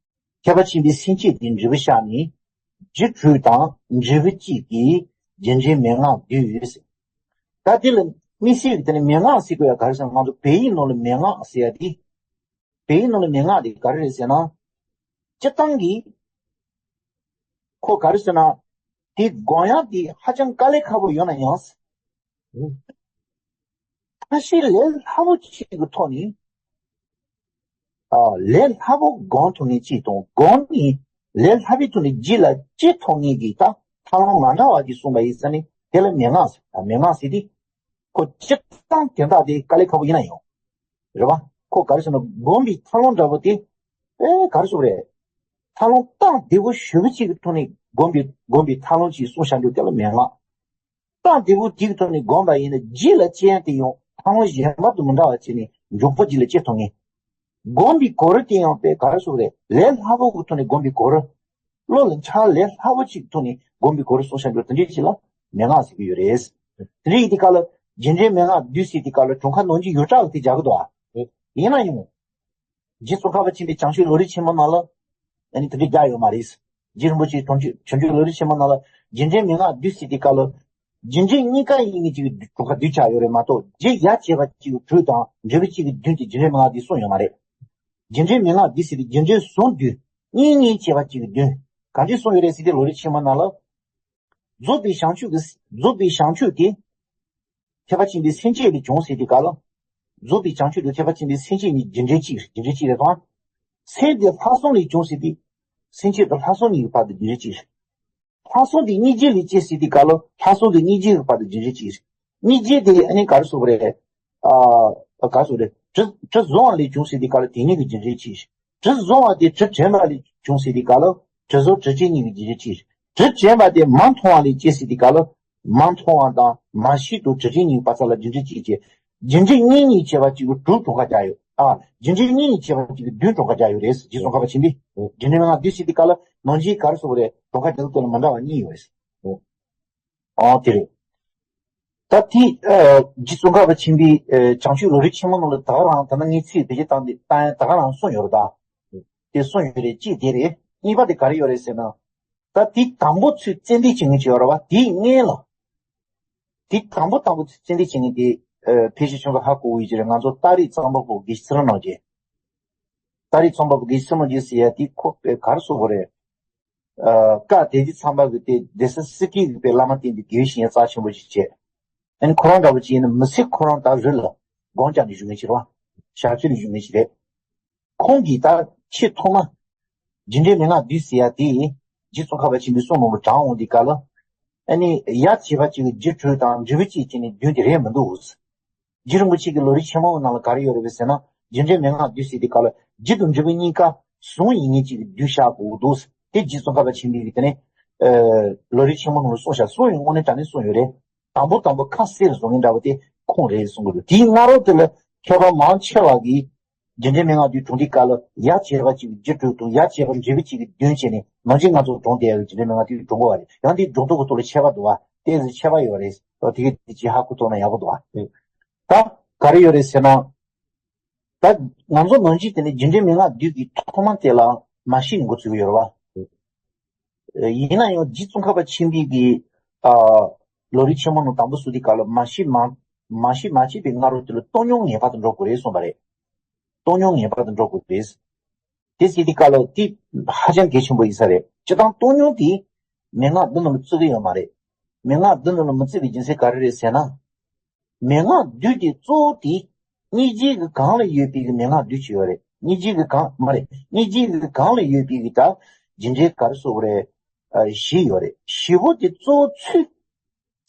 ཐེག་པ་ཆེན་པོའི་སེམས་བསྐྱེད་དེ་འབྲས་བུ་བཤད་ནས། རྒྱུ་དྲུག་དང་འབྲས་བུ་གཅིག་གིས་ རྒྱུ་འབྲས་མན་ངག་བསྡུས་ཡོད་ཟེར། ད་དེ་ལ་དམིགས་བསལ་གྱི་དེ་ནི་མན་ངག་ཟེར་དགོས་ཡ་ག་རེ་ཟེར་ན། ང་ཚོ་བོད་ཡིག་ནང་ལ་མན་ངག་ཟེར་ཡ་དེ། བོད་ཡིག་ནང་ལ་མན་ངག་དེ་ག་རེ་རེད་ཟེར་ན། སྤྱིར་བཏང་གི་ཁོ་ག་རེ་ཟེར་ན། དེ་སྒོམ་ཡག་དེ་ཧ་ཅང་དཀའ་ལས་ཁག་པོ་ཡོད་ན་ཡང་། ཁ་ཤས་ལས་སླ་པོ་ཅིག་གི་ཐོག་ནས། ཨ། ལས་སླ་པོ་སྒོམ་ཐུབ་མཁན་གཅིག་དང་། སྒོམ་ནས་ལས་སླ་པོའི་ཐོག་ནས་རྒྱུད་ལ་སྐྱེ་ཐུབ་མཁན་གྱི་ད་མཐའ་ལམ་མ་འདྲ་བ་ཅིག་གསུངས་པ་ཡིན་ཙང་ནི་དེ་ལ་མན་ངག་ཟེར། ཨ། མན་ངག་ཟེར་དུས། ཁོ་སྤྱིར་བཏང་དོན་དག་དེ་དཀའ་ལས་ཁག་པོ་ཡིན་ན་ཡང་། རེད་བ། ཁོ་ག་རེ་ཟེར་ན། སྒོམ་པའི་མཐའ་ལམ་འདྲ་པོ་དེ། ཨེ། ག་རེ་ཟེར་དགོས་རེད། མཐའ་ལམ་སྟངས་བདེ་པོ་ཞེ་པོ་ཅིག་གི་ཐོག་ནས་སྒོམ་པའི་སྒོམ་པའི་མཐའ་ལམ་ཅིག་གསུངས་བཞག་འདུག་དེ་ལ་མན་ངག་སྟངས་བདེ་པོ་དེ་གི་ཐོག་ནས་སྒོམ་པ་ཡིན་ན། རྒྱུད་ལ་སྐྱེ་ཡག་དེ་ཡང་མཐའ་ལམ་གཞན་པ་དང་མི་འདྲ་བ་བྱས་ནས་མགྱོགས་པོ་རྒྱུད་ལ་སྐྱེ་ཐུབ་མཁན། སྒོམ་པའི་གོ་རིམ་དེ་ཡང་དཔེ་ག་རེ་ཟེར་དགོས་རེད། ལས་སླ་པོ་གི་ཐོག་ནས་སྒོམ་པའི་གོ་རིམ། བློ་ལ་འཆར་ལས་སླ་པོ་ཅིག་གི་ཐོག་ནས་སྒོམ་པའི་གོ་རིམ་གསུངས་བཞག་འདུག་དེ་འདྲའི་ཅིག་ལ་མན་ངག་ཟེར་གྱི་ཡོད་རེད། དེ་འདྲའི་ཡིན་དུས་སྐབས་ལ་རྒྱུ་འབྲས་མན་ངག་བསྡུས་ཟེར་དུས་སྐབས་ལ་གྲངས་ཀ་ནང་བཞིན་ཡོངས་གྲགས་ཀྱི་དེ་རྒྱག་གི་འདུག་ཨ། ཡིན་ན་ཡང་། རྗེ་ཙོང་ཁ་པ་ཆེན་པོའི་བྱང་ཆུབ་ལམ་རིམ་ཆེན་མོ་ནང་ལ། ཨ་ནི་དེ་འདྲ་རྒྱག་ཡོད་མ་རེད། རྗེ་རིན་པོ་ཆེའི་བྱང་ཆུབ་བྱང་ཆུབ་ལམ་རིམ་ཆེན་མོ་ནང་ལ་རྒྱུ་འབྲས་མན་ངག་བསྡུས་ཟེར་དུས་སྐབས་ལ། རྒྱུ་འབྲས་གཉིས་ཀ་ཡིན་མཁན་ཅིག་གྲངས་ཀ་བསྡུས་ཆགས་ཡོད་རེད་མ་གཏོགས། རྒྱུ་ཡ་བྱེད་པ་གཅིག་གི་དྲུག་དང་། འབྲས་བུ་གཅིག་གི་བདུན་གྱི་རྒྱུ་འབྲས་མན་ངག་འདི་གསུངས་ཡོད་མ་རེད། རྒྱུ་འབྲས་མན་ངག་འདི་ཟེར་དུས་རྒྱུ་འབྲས་གཞན་བདུན། གཉིས་གཉིས་བྱེད་པ་གཅིག་གི་བདུན། ག་འདྲ་གསུངས་ཡོད་རེད་ཟེར་དུས། ལམ་རིམ་ཆེན་མོ་ནང་ལ། རྫོགས་པའི་བྱང་ཆུབ་ཀྱི། རྫོགས་པའི་བྱང་ཆུབ་དེ་ཐེག་པ་ཆེན་པོའི་སེམས་བསྐྱེད་ལས་བྱུང་ཟེར་དུས་སྐབས་ལ། རྫོགས་པའི་བྱང་ཆུབ་དེ་ཐེག་པ་ཆེན་པོའི་སེམས་བསྐྱེད་ཀྱི་རྒྱུ་འབྲས་གཅིག་རེད། རྒྱུ་འབྲས་གཅིག་རེད་དང་། སེམས་དེ་ལྷག་བསམ་ལས་བྱུང་ཟེར་དུས། སེམས་བསྐྱེད་དང་ལྷག་བསམ་གཉིས་ཀྱི་བར་དུ་རྒྱུ་འབྲས་གཅིག་རེད། ལྷག་བསམ་དེ་སྙིང་རྗེ་ལས་སྐྱེས་ཟེར་དུས་སྐབས་ལ། ལྷག་བསམ་དེ་སྙིང་རྗེ་གི་བར་དུ་རྒྱུ་འབྲས་གཅིག་རེད། སྙིང་རྗེ་དེ་ཨ་ནི་ག་རེ་ཟེར་དགོས་རེད། ཨ། ག་རེ་ཟེར་དགོས་རེད། དྲི་དྲི་བཟོ་བ་ལས་བྱུང་ཟེར་དུས་སྐབས་ལ་དེ་གཉིས་ཀྱི་རྒྱུ་འབྲས་གཅིག་རེད། དྲི་བཟོ་བ་དེ་དྲི་དྲན་པ་ལས་བྱུང་ཟེར་དུས་སྐབས་ལ། དྲི་བཟོ་དྲི་བྲལ་གཉིས་ཀྱི་རྒྱུ་འབྲས་གཅིག་རེད། དྲི་དྲན་པ་དེ་མ་མཐོང་བ་ལས་སྐྱེས་ཟེར་དུས་སྐབས་ལ། མ་མཐོང་བ་དང་མ་ཤེས་དང་དྲི་བྲལ་གཉིས་བར་ཚ་ལ་རྒྱུ་འབྲས་གཅིག་བྱས། རྒྱུ་འབྲས་གཉིས་གཉིས་བྱས་པ་གཅིག་གི་དྲུག་གྲངས་ཀ་རྒྱག་ཡོད། ཨ། རྒྱུ་འབྲས་གཉིས་གཉིས་བྱས་པ་གཅིག་གི་བདུན་གྲངས་ཀ་རྒྱག་ཡོད་རེད། རྗེ་ཙོང་ཁ་པ་ཆེན་པོས། རྒྱུ་འབྲས་མན་ངག་བསྡུས་ཟེར་དུས་སྐབས་ལ་ནང་བཞིན་ག་རེ་ཟེར་དགོས་རེད། གྲངས་ཀ་རྒྱག་ལུགས་དེ་ལ་མི་འདྲ་བ་གཉིས་ཡོད་རེད། ཨོ་དེ་རེད། ད་དེ། ཨ། རྗེ་ཙོང་ཁ་པ་ཆེན་པོའི། ཨ། བྱང་ཆུབ་ལམ་རིམ་ཆེན་མོ་ནང་ལ་ད་ག་རང་། ད་ནི་ངས་ཚིག་བེད་སྤྱོད་བཏང་སྟེ་བཏང་ཡ་ད་ག་རང་གསུངས་ཡོད་རེད་ད། དེ་གསུངས་ཡོད་རེད། གཅིག་དེ་རེད། གཉིས་པ་དེ་ག་རེ་ཡོད་རེད་ཟེར་ན། ད་དེ་དང་པོ་ཚུར་རྩད་འདེད་བྱེད་མཁན་ཅིག་ཡོད་རེད་བ། དེའི་སྔོན་ལ། དེ་དང་པོ་དང་པོ་ཚུར་རྩད་འདེད་བྱེད་མཁན་དེ། ཨ། ཕལ་ཆེར་ཁྱོད་ཚོ་ཧ་གོ་གི་ཡོད་ཀྱི་རེད། ང་ཚོ་ཏཱ་རིག་གཙང་པ་པོ་དགེ་བཤེས་ཚེ་རིང་རྣམ་རྒྱལ། ཏཱ་རིག་གཙང་པ་པོ་དགེ་བཤེས་ཚེ་རིང་རྣམ་རྒྱལ་ཟེར་ཡ་དེ་ཁོ་པའི་ག་རེ་ཟེར་དགོས་རེད། ཨ། སྐབས་དེ་དུས་ཚང་མ་གི་དེ་སྡེ་སྲིད་སྲིད་སྐྱིད་ཀྱི་པའི་བླ་མ་བསྟེན་ཏེ་དགེ་བའི་བཤེས་གཉེན་རྩ་ཆེན་པོ་ཞིག་བྱས། ཨ་ནི་ཁོ་རང་འདྲ་བོ་ཅིག་ཡིན་ན་མི་ཚེ་ཁོ་རང་ད་རི་ལ་སྒོམ་རྒྱག་ནས་བཞུགས་མཁན་ཞིག་རེད་བ། ཞག་ཚོད་ལ་བཞུགས་མཁན་ཞིག་རེད། ཁོང་གིས་ད་ཆེས་ཐོག་མ་རྒྱུ་འབྲས་མན་ངག་བསྡུས་ཟེར་ཡ་དེ་རྗེ་ཙོང་ཁ་པ་ཆེན་པོའི་གསུང་ནང་ལ་དྲངས་འོང་དུས་སྐབས་ལ། ཨ་ནི་ཡ་བྱེད་པ་གཅིག་གི་རྒྱུ་དྲུག་དང་འབྲས་བུ་གཅིག་བྱས་ནས་བདུན་དེ་རེད་མི་འདུག་རྗེ་རིན་པོ་ཆེ་གི་ལམ་རིམ་ཆེན་མོའི་ནང་ལ་ག་རེ་ཡོད་རེད་པས་ཟེར་ན། རྒྱུ་འབྲས་མན་ངག་བསྡུས་ཟེར་དུས་སྐབས་ལ་རྒྱུ་དང་འབྲས་བུ་གཉིས་ཀ་ཟུང་ཡིན་མཁན་གཅིག་གི་བསྡུས་བཞག་དགོས་འདུག་དེ་རྗེ་ཙོང་ཁ་པ་ཆེན་པོས་དེ་ནས། ཨ། ལམ་རིམ་ཆེན་མོ་ནང་ལ་གསུངས་བཞག་གསུངས་ཡོད། དངོས་གནས་དྲང་གནས་གསུངས་ཡོད་རེད། དང་པོ་དང་པོ་ཁ་གསལ་བཟོ་མཁན་འདྲ་བོ་དེ་ཁོང་རེད་གསུང་གི་འདུག་དེའི་སྔ་རོལ་དེ་ལ་མཁས་པ་མང་ཆེ་བ་གིས་རྒྱུ་འབྲས་མན་ངག་བསྡུས་དྲངས་དུས་སྐབས་ལ་ཡ་བྱེད་པ་གཅིག་གི་རྒྱུ་དྲུག་དང་ཡ་བྱེད་པ་འབྲས་བུ་གཅིག་གི་བདུན་བྱས་ནས་ནང་བཞིན་ང་ཚོ་དྲངས་བསྡད་ཡ་གི་རྒྱུ་འབྲས་མན་ངག་དེ་དྲངས་དགོས་པ་རེད། ཡང་དེའི་སྒྲོ་འདོགས་ཀྱི་ཐོག་ལ་ཁྱད་པར་འདུག་བ། ཏོག་ཙམ་ཁྱད་པར་ཡོད་རེད། དེ་ག་དེ་ཅིག་ཧ་གོ་ཐུབ་ན་ཡག་པོ་འདུག་བ། ད་ག་རེ་ཡོད་རེད་ཟེར་ན། ད་ང་ཚོ་ནང་བཞིན་དེ་ནས་རྒྱུ་འབྲས་མན་ངག་བསྡུས་ཀྱི་ཐོག་མ་དེ་ལ་མ་ཤེས་ནས་འགོ་ཚུགས་ཀྱི་ཡོད་རེད་བ། ཡིན་ན་ཡང་རྗེ་ཙོང་ཁ་པ་ཆེན་པོའི་གི། ཨ། ལམ་རིམ་ཆེན་མོ་ནང་དང་པོ་བཟོ་དུས་སྐབས་ལ་མ་ཤེས་མ། མ་ཤེས་མ་བྱས་པའི་སྔ་རོལ་དེ་ལ་བཏང་སྙོམས་ངེས་པར་དུ་འགྲོ་དགོས་རེད་གསུངས་པ་རེད། བཏང་སྙོམས་ངེས་པར་དུ་འགྲོ་དགོས་རེད། དེ་ཟེར་དུས་སྐབས་ལ་དེ་ཧ་ཅང་གལ་ཆེན་པོ་ཡིན་ས་རེད། སྤྱིར་བཏང་བཏང་སྙོམས་དེ་མན་ངག་འདི་ནང་ལ་བརྩི་གི་ཡོད་མ་རེད། མན་ངག་འདི་ནང་ལ་མི་བརྩི་བའི་རྒྱུ་མཚན་ག་རེ་རེད་ཟེར་ན། མན་ངག་བསྡུས་དེ་གཙོ་བོ་དེ་སྙིང་རྗེ་གི་སྒང་ལ་ཡོད་པའི་གི་མན་ངག་བསྡུས་ཅིག་ཡོད་རེད། སྙིང་རྗེ་གི་སྒང་མ་རེད། སྙིང་རྗེ་གི་སྒང་ལ་ཡོད་པའི་གི་ད་རྒྱུ་འབྲས་ག་རེ་ཟེར་དགོས་རེད། ཨ། བཞི་ཡོད་རེད། བཞི་པོ་དེ་གཙོ་བོ་ཚུལ།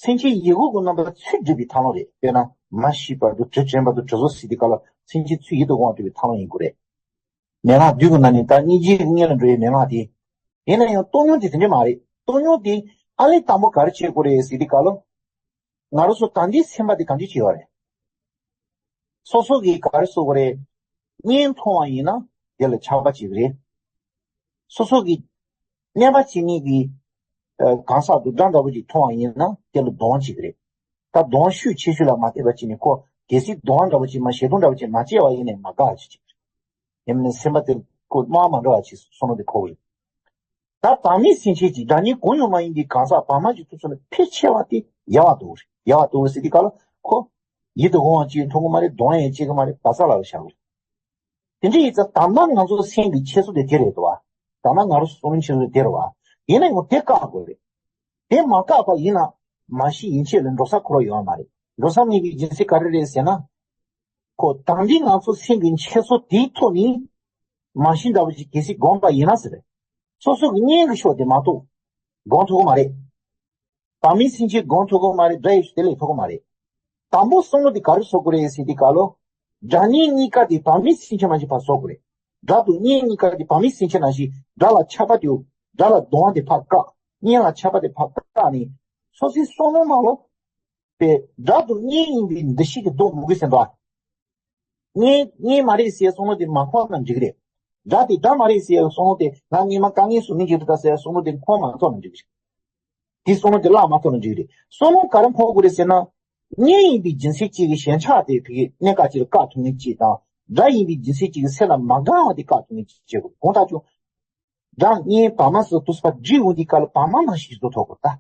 སེམས་ཅན་ཡིད་འོང་གི་རྣམ་པ་ཚུལ་སྒྲུབ་པའི་ཐབས་ལམ་རེད། དཔེར་ན་མ་ཤེས་པ་དང་དྲི་དྲན་པ་དང་དྲི་བཟོ་ཟེར་དུས་སྐབས་ལ་སེམས་ཅན་ཚུལ་ཡིད་དུ་འོང་བ་སྒྲུབ་པའི་ཐབས་ལམ་ཡིན་དགོས་རེད། མན་ངག་བསྡུས་ཀྱི་ནང་ནས་ད་སྙིང་རྗེ་གི་སྔོན་ལ་འགྲོ་བའི་མན་ངག་དེ། ཡིན་ན་ཡང་བཏང་སྙོམས་དེ་དེ་འདྲ་མ་རེད། བཏང་སྙོམས་དེ་ཨ་ལས་དང་པོ་ག་རེ་བྱེད་དགོས་རེད་ཟེར་དུས་སྐབས་ལ། ང་རང་ཚོ་ད་ལྟའི་སེམས་པ་དེ་གང་ཅི་བྱེད་པ་རེད། སོ་སོ་གིས་ག་རེ་ཟེར་དགོས་རེད། བརྙན་མཐོང་བ་ཡིན་ན་དེ་ལ་ཆགས་པ་བྱེད་ཀྱི་རེད། སོ་སོ་གིས་གནོད་པ་བྱེད་མཁན་གྱི། ཨ། གང་ཟག་དང་སྒྲ་འདྲ་པོ་ཅིག་མཐོང་བ་ཡིན་ན་དེ་ལ་གདོང་བྱེད་ཀྱི་རེད། ད་གདོང་ཤུགས་ཆེ་ཤོས་ལ་མ་བལྟས་པ་བྱས་ནས་ཁོ་གལ་སྲིད་གདོང་འདྲ་པོ་ཅིག་མ། ཞེ་སྡང་འདྲ་པོ་ཅིག་མ་སྐྱེས་པ་ཡིན་ནའི་མ་དགའ་བ་ཅིག་བྱེད་ཀྱི་རེད། ཡིན་ནའི་སེམས་པ་དེ་ཁོ་རྨ་མ་འགྲོ་བ་ཅིག་བསམ་བློ་དེ་འཁོར་གྱི་རེད། ད་བག་མེད་སེམས་ཅན་གྱི་སྒྲ་སྙན་གོ་མྱོང་མ་ཡིན་པའི་གང་ཟག་བག་མ་གྱི་ཐུག་ཚོད་ནི་ཕལ་ཆེ་བ་དེ་ཡལ་བར་འདུག་རེད། ཡལ་བར་འདུག་རེད་ཟེར་དུས་སྐབས་ལ་ཁོ་ཡིད་དུ་འོང་བ་ཅིག་མཐོང་གི་མ་རེད། གདོང་ཡང་མཇལ་གི་མ་རེད། བག་ཚ་ལ་བཞག་རེད། དེ་འདྲ་ཡིན་ཙང་ད་ལྟ་ང་ཚོ་སེམས་ཀྱི་འཆད་ཚུལ་དེ་དེ་རེད་དོ། ད་ལྟ་ང་རང་ཚོ་བསམ་བློ་འཆད་ཚུལ་དེ་རེད་བ། ཡིན་ན་ཡང་དེ་བཀག་དགོས་རེད། དེ་མ་བཀག་པ་ཡིན་ན་མ་ཤི་ཡན་ཆད་ལ་འགྲོ་ས་ཁོ་རང་ཡོད་མ་རེད། འགྲོ་ས་མེད་པའི་རྒྱུ་མཚན་ག་རེ་རེད་ཟེར་ན། ཁོ་དང་འདི་ང་ཚོ་སེམས་ཀྱི་འཆད་ཚུལ་དེའི་ཐོག་ནས་མ་ཤི་འདྲ་བོ་ཞིག་གལ་སྲིད་བསྒོམས་པ་ཡིན་ན་ཟེར། སོ་སོ་གི་གཉེན་གྱི་ཕྱོགས་དེ་མ་གཏོགས་བསྒོམ་ཐུབ་ཀྱི་མ་རེད། བག་མེད་སེམས་ཅན་བསྒོམ་ཐུབ་ཀྱི་མ་རེད། སྒྲ་ཡི་ཤུགས་དེ་ལས་ཐུབ་ཀྱི་མ་རེད། དང་པོ་བསམ་བློ་དེ་ག་རེ་བཟོ་དགོས་རེད་ཟེར་དུས་སྐབས་ལ། སྒྲ་སྙན་གཉིས་ཀ་དེ་བག་མེད་སེམས་ཅན་ནང་བཞིན་ཕར་བཟོ་དགོས་རེད། སྒྲ་དང་སྙན་གཉིས་ཀ་དེ་བག་མེད་སེམས་ཅན་ནང་བཞིན། སྒྲ་ལ་ཆགས་པ་དེ། སྒྲ་ལ་གདུང་བ་དེ་ཕར་བཀག་སྙན་ལ་ཆགས་པ་དེ་ཕར་བཀག་ནས། སོ་སོའི་བསམ་བློ་ནང་ལ་པའི་སྒྲ་དང་སྙན་ཡིན་པའི་འདུ་ཤེས་ཀྱི་སྡོད་དགོས་ཀྱི་ཟེར་འདུག་ཨ། སྙན་སྙན་མ་རེད་ཟེར་བསམ་བློ་དེ་མ་འཁོར་ན་འགྲིག་གི་རེད། སྒྲ་དེ་སྒྲ་མ་རེད་ཟེར་བསམ་བློ་དེ་ང་སྔོན་མ་དཀའ་ངལ་བཟོ་མི་འགྲིག་གི་རེད་ད་ཟེར་བསམ་བློ་དེ་འཁོར་མ་ཐུབ་ན་འགྲིག་གི་རེད། དེ་བསམ་བློ་དེ་བརླག་མ་ཐུབ་ན་འགྲིག་གི་རེད། བསམ་བློ་ག་རེ་འཁོར་དགོས་རེད་ཟེར་ན། སྙན་ཡིན་པའི་རྒྱུ་མཚན་གཅིག་གིས་ཞེན་ཆགས་དེ་དེ་གི་གནད་འགག་གཅིག་ལ་བཀག་ཐུབ་མཁན་གཅིག་དང་། སྒྲ་ཡིན་པའི་རྒྱུ་མཚན་གཅིག་གིས་སེམས་ལ་མ་དགའ་བ་དེ་བཀག་ཐུབ་མཁན་གཅིག་བྱེད་དགོས། གང་ལྟར་ཀྱང་། སྒྲ་སྙན་བག་མ་སོགས་དུས་སུ་བསྒྲིགས་འོང་དུས་སྐབས་ལ་བག་མ་ནང་བཞིན་བཟོ་ཐུབ་དགོས་ད།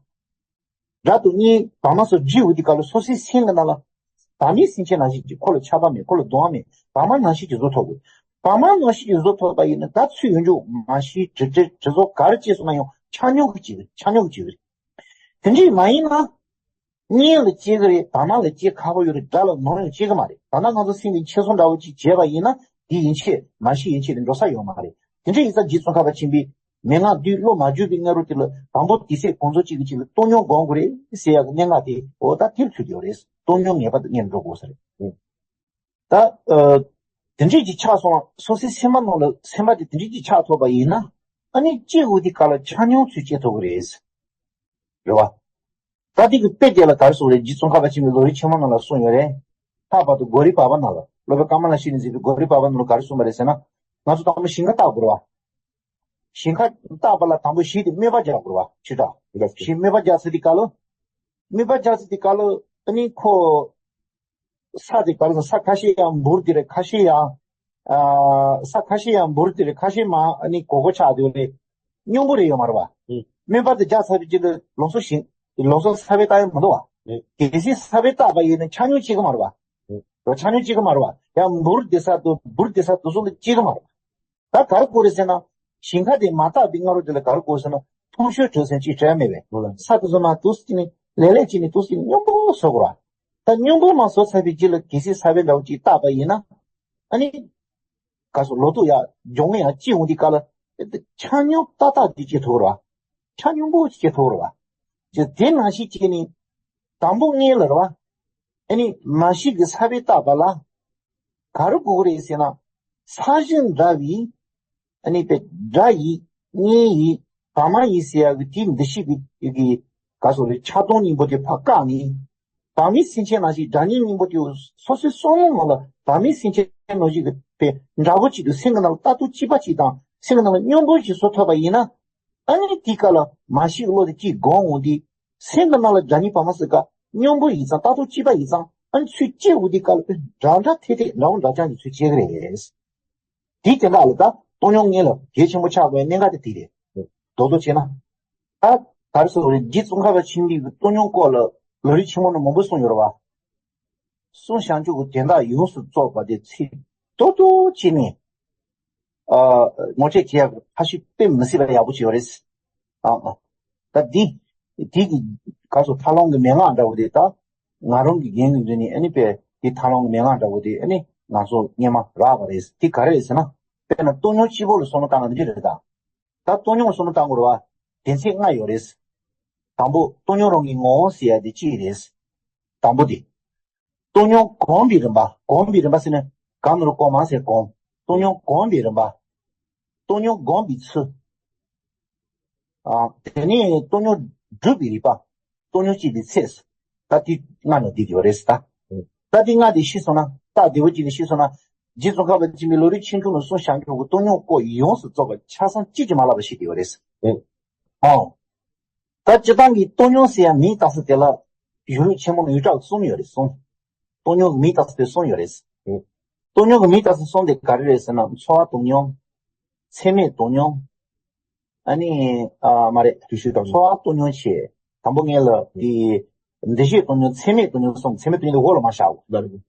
སྒྲ་དང་སྙན་བག་མ་སོགས་བསྒྲིགས་འོང་དུས་སྐབས་ལ་སོ་སོའི་སེམས་ཀྱི་ནང་ལ་བག་མེད་སེམས་ཅན་ནང་བཞིན་གྱི་ཁོ་ལ་ཆགས་པ་མེད། ཁོ་ལ་གདུང་བ་མེད། བག་མ་ནང་བཞིན་གྱི་བཟོ་ཐུབ་དགོས། བག་མ་ནང་བཞིན་གྱི་བཟོ་ཐུབ་པ་ཡིན་ན་ད་ཚུར་ཡོང་རྒྱུ་མ་ཤི་དྲི་དྲི་དྲི་ཚོར་ག་རེ་སྐྱེས་སོང་ན་ཡང་ཆ་སྙོམས་ཀྱི་བྱེད་ཀྱི་ཆ་སྙོམས་ཀྱི་བྱེད་ཀྱི་རེད། དེ་འདྲས་མ་ཡིན་ན། སྙན་ལ་སྐྱེ་གི་རེད། བག་མ་ལ་སྐྱེ་ཁག་པོ་ཡོད་རེད། སྒྲ་ལ་ནོར་ཡང་སྐྱེ་གི་མ་རེད། ད་ལྟ་ང་ཚོ་སེམས་ཀྱི་འཆད་ཚུལ་འདྲ་བོ་ཅིག་བྱས་པ་ཡིན་ན་དེ་ཡན་ཆད་མ་ཤི་ཡན་ཆད་དུ་འགྲོ་ས་ཡོད་མ་རེད། དེ་འདྲ་ཡིན་ཙང་རྗེ་ཙོང་ཁ་པ་ཆེན་པོས་མན་ངག་བདུན་བློ་མ་བཅོས་པའི་སྔ་རོལ་དེ་ལ་དང་པོ་དུས་ཚོད་གང་ཚོད་ཅིག་གི་ཅིག་ལ་བཏང་སྙོམས་སྒོམ་དགོས་རེད་ཟེར་ཡག་གི་གནད་འགག་དེ་འོ་ད་དེར་ཚུད་ཡོད་རེད། བཏང་སྙོམས་ངེས་པར་དུ་ངེས་འགྲོ་དགོས་ས་རེད། ད་ཨ་དེ་འདྲས་ཅིག་ཆགས་སོང་། སོ་སོའི་སེམས་པ་ནང་ལ་སེམས་པ་དེ་དེ་འདྲས་ཅིག་ཆགས་ཐུབ་པ་ཡིན་ན་ཨ་ནི་སྐྱེ་དགོས་དུས་སྐབས་ལ་ཆ་སྙོམས་ཚུལ་སྐྱེ་ཐུབ་ཀྱི་རེད། རེད་བ། ད་དེ་གི་དཔེ་དེ་ལ་ག་རེ་གསུངས་རེད། རྗེ་ཙོང་ཁ་པ་ཆེན་པོས་ལམ་རིམ་ཆེན་མོ་ནང་ལ་གསུངས་ཡོད་རེད། ལྷག་པར་དུ་གོ་རི་བར་པ་ནང་ལ། སློབ་དཔོན་ཀ་མ་ལ་ཤཱི་ལས་མཛད་པའི་གོ་རི་བར་པ་ནང་ལ་ག་རེ་གསུངས་པ་རེད་ཟེར་ན། ང་ཚོ་དང་པོ་ཞིང་ཁ་བཏབ་དགོས་རེད་བ། ཞིང་ཁ་བཏབ་པ་ལ་དང་པོ་གཞི་དེ་དམོད་པ་རྒྱག་དགོས་རེད་བ། ཆོས་གྲགས། ཞིང་དམོད་པ་རྒྱག་ཚར་དུས་སྐབས་ལ། དམོད་པ་རྒྱག་ཚར་དུས་སྐབས་ལ་ཨ་ནི་ཁོ། ས་དེ་ག་རེ་ཟེར། ས་ཁ་ཤས་ཡང་འབུར་དེ་རེད། ཁ་ཤས་ཡང་། ཨ། ས་ཁ་ཤས་ཡང་འབུར་དེ་རེད། ཁ་ཤས་མར་ཨ་ནི་གོག་གོག་ཆགས་དེ་རེད། སྙོམས་པོ་རེད་ཡོད་མ་རེད་བ། ཨུ། དམོད་པ་དེ་རྒྱག་ཚར་བའི་རྗེས་ལ་ལམ་སང་ཞིང་། ལམ་སང་ས་བོན་བཏབ་ཡོད་མ་འདུག་བ། ཨུ། གལ་སྲིད་ས་བོན་བཏབ་པ་ཡིན་ན་ཆ་སྙོམས་སྐྱེ་གི་མ་རེད་བ། ཨུ། ཆ་སྙོམས་སྐྱེ་གི་མ་རེད་བ། ཡང་འབུར་དེ་ས་དེ་འབུར་དེ་ས་དེ་ཚོ་ལ་སྐྱེ་གི་མ་རེད་བ། ད་ག་རེ་དགོས་རེད་ཟེར་ན། ཞིང་ཁ་དེ་མ་བཏབ་པའི་སྔ་རོལ་དེ་ལ་ག་རེ་དགོས་ཟེར་ན། ཐོང་གཤོལ་དྲོད་ཟེར་ཅིག་བྲལ་མེད་པས། ཨོ་ལགས། ས་དེ་ཚོ་མར་འདུག་སེ་བྱས་ནས་ལེ་ལེ་བྱས་ནས་འདུག་སེ་སྙོམས་པོ་བཟོ་དགོས་ར། ད་སྙོམས་པོ་མར་བཟོས་ཚར་བའི་རྗེས་ལ་གལ་སྲིད་ས་བོན་འདྲ་བོ་ཅིག་བཏབ་པ་ཡིན་ན། ཨ་ནི། ག་སོ་ལོ་ཏོག་ཡར་འབྱུང་ཡང་སྐྱེ་འོང་དུས་སྐབས་ལ། ཆ་སྙོམས་ཏག་ཏག་ཅིག་སྐྱེ་ཐུབ་ར། ཆ་སྙོམས་པོ་ཅིག་སྐྱེ་ཐུབ་ར། ཅེས་དེ་ནང་བཞིན་བྱས་ནས། དང་པོ་སྔོན་ལ་ར་བ། ཨ་ནི་མ་ཤི་གི་ས་བོན་བཏབ་པ་ལ། ག་རེ་དགོས་ཀྱི་རེད་ཟེར་ན། ས་གཞི་འདྲ་བའི། ཨ་ནི་པའི་སྒྲ་ཡིན། བརྙན་ཡིན། བག་མ་ཡིན་ཟེར་ཡག་གི་དེའི་འདུ་ཤེས་ཀྱི་གི་ག་སོ་རེད། ཆགས་སྡང་གཉིས་པོ་དེ་ཕར་བཀག་ནས། བག་མེད་སེམས་ཅན་ནང་བཞིན་སྒྲ་བརྙན་གཉིས་པོ་དེ་སོ་སོའི་བསམ་བློ་ནང་ལ་བག་མེད་སེམས་ཅན་ནང་བཞིན་གྱི་པའི་འདྲ་པོ་གཅིག་ཏུ་སེམས་ཀྱི་ནང་ལ་ལྟ་རྟོག་གཅིག་པ་གཅིག་དང་སེམས་ཀྱི་ནང་ལ་སྙོམས་པོ་ཞིག་བཟོ་ཐུབ་པ་ཡིན་ན། ཨ་ནི་དེའི་སྐབས་ལ་མ་ཤི་གི་བློ་དེ་གཅིག་སྒོམ་འོང་དུས། སེམས་ཀྱི་ནང་ལ་སྒྲ་བརྙན་བག་མ་ཟེར་ག་སྙོམས་པོ་ཡིན་ཙང་ལྟ་རྟོག་གཅིག་པ་ཡིན་ཙང་ཨ་ནི་ཚུར་སྐྱེ་འོང་དུས་སྐབས་ལ་འདྲ་འདྲ་འཐད་འཐད་འདྲ་བོ་འདྲ་རྐྱང་གི་ཚུར་སྐྱེ་གི་རེད། དེའི་དོན་དག་ལ་ད་བཏང་སྙོམས་སྔོན་ལ་གལ་ཆེན་པོ་ཆགས་དགོས་པའི་གནད་འགག་དེ་དེ་རེད། རྡོག་རྡོག་བྱས་ན། ད་ག་རེ་ཟེར་དགོས་རེད། རྗེ་ཙོང་ཁ་པ་ཆེན་པོའི་བཏང་སྙོམས་སྐོར་ལ་ལམ་རིམ་ཆེན་མོ་ནང་མང་པོ་གསུངས་ཡོད་རེད་བ། གསུང་བྱང་ཆུབ་ཀྱི་དོན་དག་ཡོངས་སུ་རྫོགས་པ་དེ་ཚིག་རྡོག་རྡོག་བྱས་ནས། ཨ། ངོ་སྤྲོད་བྱེད་ཡག་ཕར་ཞུ་དཔེ་མི་སྲིད་པ་ཡག་པོ་ཅིག་ཡོད་རེད། ཨ། ཨ། ད་འདི། འདི་གི་ག་སོ་ཐར་ལམ་གྱི་མན་ངག་འདྲ་བོ་དེ་ད། ང་རང་གི་རྒན་གྱི་མདུན་ནས་ཨ་ནི་པས་འདི་ཐར་ལམ་གྱི་མན་ངག་འདྲ་བོ་དེ་ཨ་ནི་ང་ཚོ་སྔོན་མ་རག་པ་རེད། འདི་ག་རེ་རེད་ཟེར་ན། དཔེར་ན་བཏང་སྙོམས་སྤྱི་བོ་ལ་བསམ་བློ་བཏང་ན་འདི་རེད་ད། ད་བཏང་སྙོམས་ལ་བསམ་བློ་བཏང་དགོས་རེད་བ། དོན་ཚན་ལྔ་ཡོད་རེད། དང་པོ་བཏང་སྙོམས་རང་གི་ངོ་བོ་ཟེར་ཡ་དེ་གཅིག་རེད། དང་པོ་དེ། བཏང་སྙོམས་སྒོམ་པའི་རིམ་པ། སྒོམ་པའི་རིམ་པ་ཟེར་ན། ག་ནོར་སྒོམ་མ་ཟེར་སྒོམ། བཏང་སྙོམས་སྒོམ་པའི་རིམ་པ། བཏང་སྙོམས་སྒོམ་པའི་ཚུལ། ཨ། དེ་ནས་བཏང་སྙོམས་སྒྲུབ་པའི་རིམ་པ། བཏང་སྙོམས་སྤྱད་པའི་ཚུལ། ད་དེ་ལྔ་ནི་འདི་ཡོད་རེད་ད། ད་དེ་ལྔ་དེ་ཤེས་སོང་ན། ད་བདེ་བོ་ཅིག་ནས་ཤེས་སོང་ན། རྗེ་ཙོང་ཁ་པ་ཆེན་པོའི་ལམ་རིམ་ཆེ་ཆུང་ལ་གསུང་བྱང་ཆུབ་ཀྱི་བཏང་སྙོམས་སྐོར་ཡོངས་སུ་རྫོགས་པ་ཆ་ཚང་གཅིག་ཀྱང་མ་བརླག་པ་ཞིག་ཡོད་རེད། ཨོ། ད་སྤྱིར་བཏང་གི་བཏང་སྙོམས་ཟེར་ཡ་མིང་བཏགས་ས་དེ་ལ་ཡུལ་ལུགས་ཆེན་མོ་ནང་ཡུལ་གྲགས་གསུམ་ཡོད་རེད་གསུམ། བཏང་སྙོམས་ཀྱི་མིང་བཏགས་ས་དེ་གསུམ་ཡོད་རེད། བཏང་སྙོམས་ཀྱི་མིང་བཏགས་ས་གསུམ་དེ་ག་རེ་རེད་ཟེར་ན། འཚོ་བ་བཏང་སྙོམས། ཚད་མེད་བཏང་སྙོམས། ཨ་ནི་ཨ་མ་རེད། དུས་ཚོད་དང་། ཚོར་བ་བཏོན་མྱོང་བྱས། དང་པོ་ངས་ལ་དེ་འདུ་ཤེས་བཏོན་མྱོང་། ཚད་མས་བཏོན་མྱོང་གསུམ། ཚད་མས་བཏོན་མྱོང་དེ་འོག་ལ་མར་བཞག་གོ། ལ་རེད།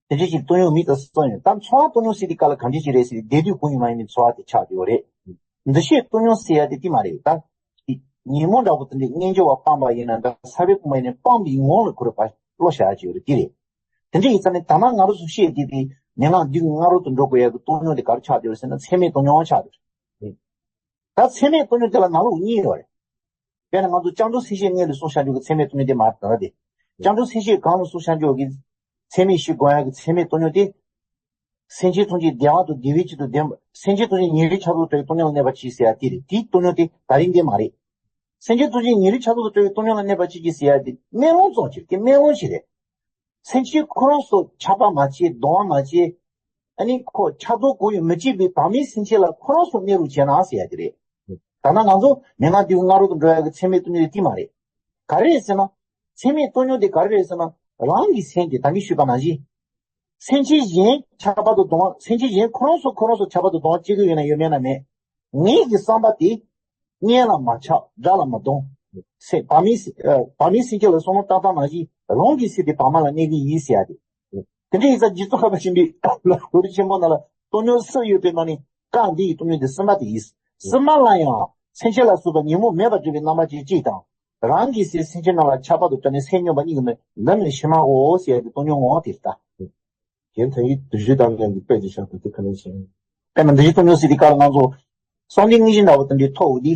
དེ་འདྲ་ཞིག་བཏོན་མྱོང་མེད་དང་གསུམ་ཡོད། ད་ཚོར་བ་བཏོན་མྱོང་ཟེར་དེ་ག་ལ་གང་འདྲ་ཞིག་རེད་ཟེར་དེ། བདེ་སྡུག་ཀུན་ཡིད་མ་ཡིན་པའི་ཚོར་བ་དེ་ཆགས་ཡོད་རེད། འདུ་ཤེས་བཏོན་མྱོང་ཟེར་ཡ་དེ་དེ་མ་རེད། ད་ཉོན་མོངས་འདྲ་པོ་དེ་འདྲའི་རྣལ་འབྱོར་པ་སྤངས་པ་ཡིན་ན་འདྲ། ས་བོན་སྐུ་མ་ཡིན་ནས་སྤངས་པའི་ངང་ལ་ཁོ་རང་བློ་བཞག་ཡ་ཅིག་ཡོད་རེད། དེ་རེད། དེ་འདྲ་ཡིན་ཙང་ནས་ད་ནང་ང་རང་ཚོ་བཤད་དེ་དེ་མན་ངག་བདུན་གྱི་སྔ་རོལ་དུ་འགྲོ་དགོས་ཡ་གི་བཏོན་མྱོང་དེ་ག་རེ་ཆགས་བསྡད་ཡོད་རེད་ཟེར་ན། ཚད་མས་བཏོན་མྱོང་ཆགས་བསྡད་ཡོད་རེད། ད་ཚད་མས་བཏོན་མྱོང་དེ་ལ་ནང་ལོགས་གཉིས་ཡོད་རེད། དཔེར་ན་ང་ཚོ་སྐྱབས་འགྲོ་སེམས་བསྐྱེད་ལྔ་ལ་གསུངས་བཞག་རྒྱུ་གི་ཚད་མས་བཏོན་མྱོང་དེ་མ་རེད། ད་དེ་སྐྱབས་འགྲོ་སེམས་བསྐྱེད་གང་ལ་གསུངས་བཞག་རྒྱུ་གི་ཚད་མས་བཞི་བསྒོམ་ཡ་གི་ཚད་མས་བཏོན་མྱོང་དེ། སེམས་ཅན་ཐམས་ཅད་བདེ་བ་དང་བདེ་བའི་ཆེད་དུ་ལྡན་པ། སེམས་ཅན་ཐམས་ཅད་ཉེ་རིང་ཆགས་སྡང་དང་བྲལ་བའི་སྟོང་ཉིད་ལ་གནས་པར་གྱིས་ཟེར་ཡ་དེ་རེད། དེའི་བཏོན་མྱོང་དེ་ད་རིང་དེ་མ་རེད། སེམས་ཅན་ཐམས་ཅད་ཉེ་རིང་ཆགས་སྡང་དང་བྲལ་བའི་སྟོང་ཉིད་ལ་གནས་པར་གྱིས་ཟེར་ཡ་དེ་སྨོན་ལམ་ཙམ་ཅིག་དེ་སྨོན་ལམ་ཞིག་རེད། སེམས་ཅན་ཁོ་རང་ཚོ་ཆགས་པ་མ་བྱེད། སྡང་བ་མ་བྱེད། ཨ་ནི་ཁོ་ཆགས་སྡང་གང་ཡང་མི་བྱེད་པའི་བག་མེད་སེམས་ཅན་ལ་ཁོ་རང་ཚོ་གནས་རོགས་བྱས་ན་ཟེར་ཡ་དེ་རེད། ད་ནང་ང་ཚོ་མན་ངག་བདུན་གྱི་སྔ་རོལ་དུ་འགྲོ་ཡ་གི་ཚད་མས་བཏོན་མྱོང་དེ་དེ་མ་རེད། ག་རེ་རེད་ཟེར་ན། ཚད་མས་བཏོན་མྱོང་དེ་ག་རེ་རེད་ཟེར་ན། རང་གི་སེམས་ཀྱི་ད་གིན་ཞུས་པ་ནང་བཞིན། སེམས་ཅན་གཞན་ཁྱབ་པ་དང་སྡང་། སེམས་ཅན་གཞན་ཁོ་རང་ཚོ་ཁོ་རང་ཚོ་ཁྱབ་པ་དང་སྡང་བྱེད་ཀྱི་ཡོད་ན་ཡོད། མེད་ན་མེད། ངེད་ཀྱི་བསམ་པ་དེ་གཉེན་ལ་མ་ཆགས། དགྲ་ལ་མ་སྡང་། སེ་བག་མེད་སེ་ཨ་བག་མེད་སེམས་ཅན་ལ་བསམ་བློ་བཏང་སྟངས་ནང་བཞིན་རང་གི་སེམས་དེ་བག་མ་ལ་གནས་ཀྱི་ཡིན་ཟེར་ཡ་དེ། དེ་འདྲ་ཡིན་ཙང་རྗེ་ཙོང་ཁ་པ་ཆེན་པོའི་ལམ་རིམ་ཆེན་མོ་ནང་ལ་བཏོན་མྱོང་གསུམ་ཡོད་པའི་ནང་ནས་རྐང་འདི་ཡི་བཏོན་མྱོང་དེ་གསུམ་པ་དེ་ཡིན། གསུམ་པ་ལ་ཡང་སེམས་ཅན་ལ་སོགས་པ་ཉོན་མོངས་མེད་པར་སྒྲིབ་པའི་རྣམ་པ་ཅན་གཅིག་དང་། རང་གི་སེམས་སེམས་ཅན་རྣམས་ལ་ཆགས་པ་དང་བྲལ་ནས་སེམས་སྙོམས་པ་གཉིས་ཀྱི་མི་འདི་ནི་ཕྱི་མའོ་ཟེར་ཡ་དེ་བཏོན་མྱོང་ངོ་དེ་རེད་ད། རྒན་ཐང་གིས་དུས་ཚོད་དང་ལྡན་པའི་དཔེ་ཅིག་བཞག་པ་དེ་ག་ནས་བྱུང་། དཔེར་ན་འདུ་ཤེས་བཏོན་མྱོང་ཟེར་དུས་སྐབས་ལ་ང་ཚོ་སངས་རྒྱས་དངོས་གཞི་འདྲ་བོ་དེ་འདྲའི་ཐོག་འོ་དེ།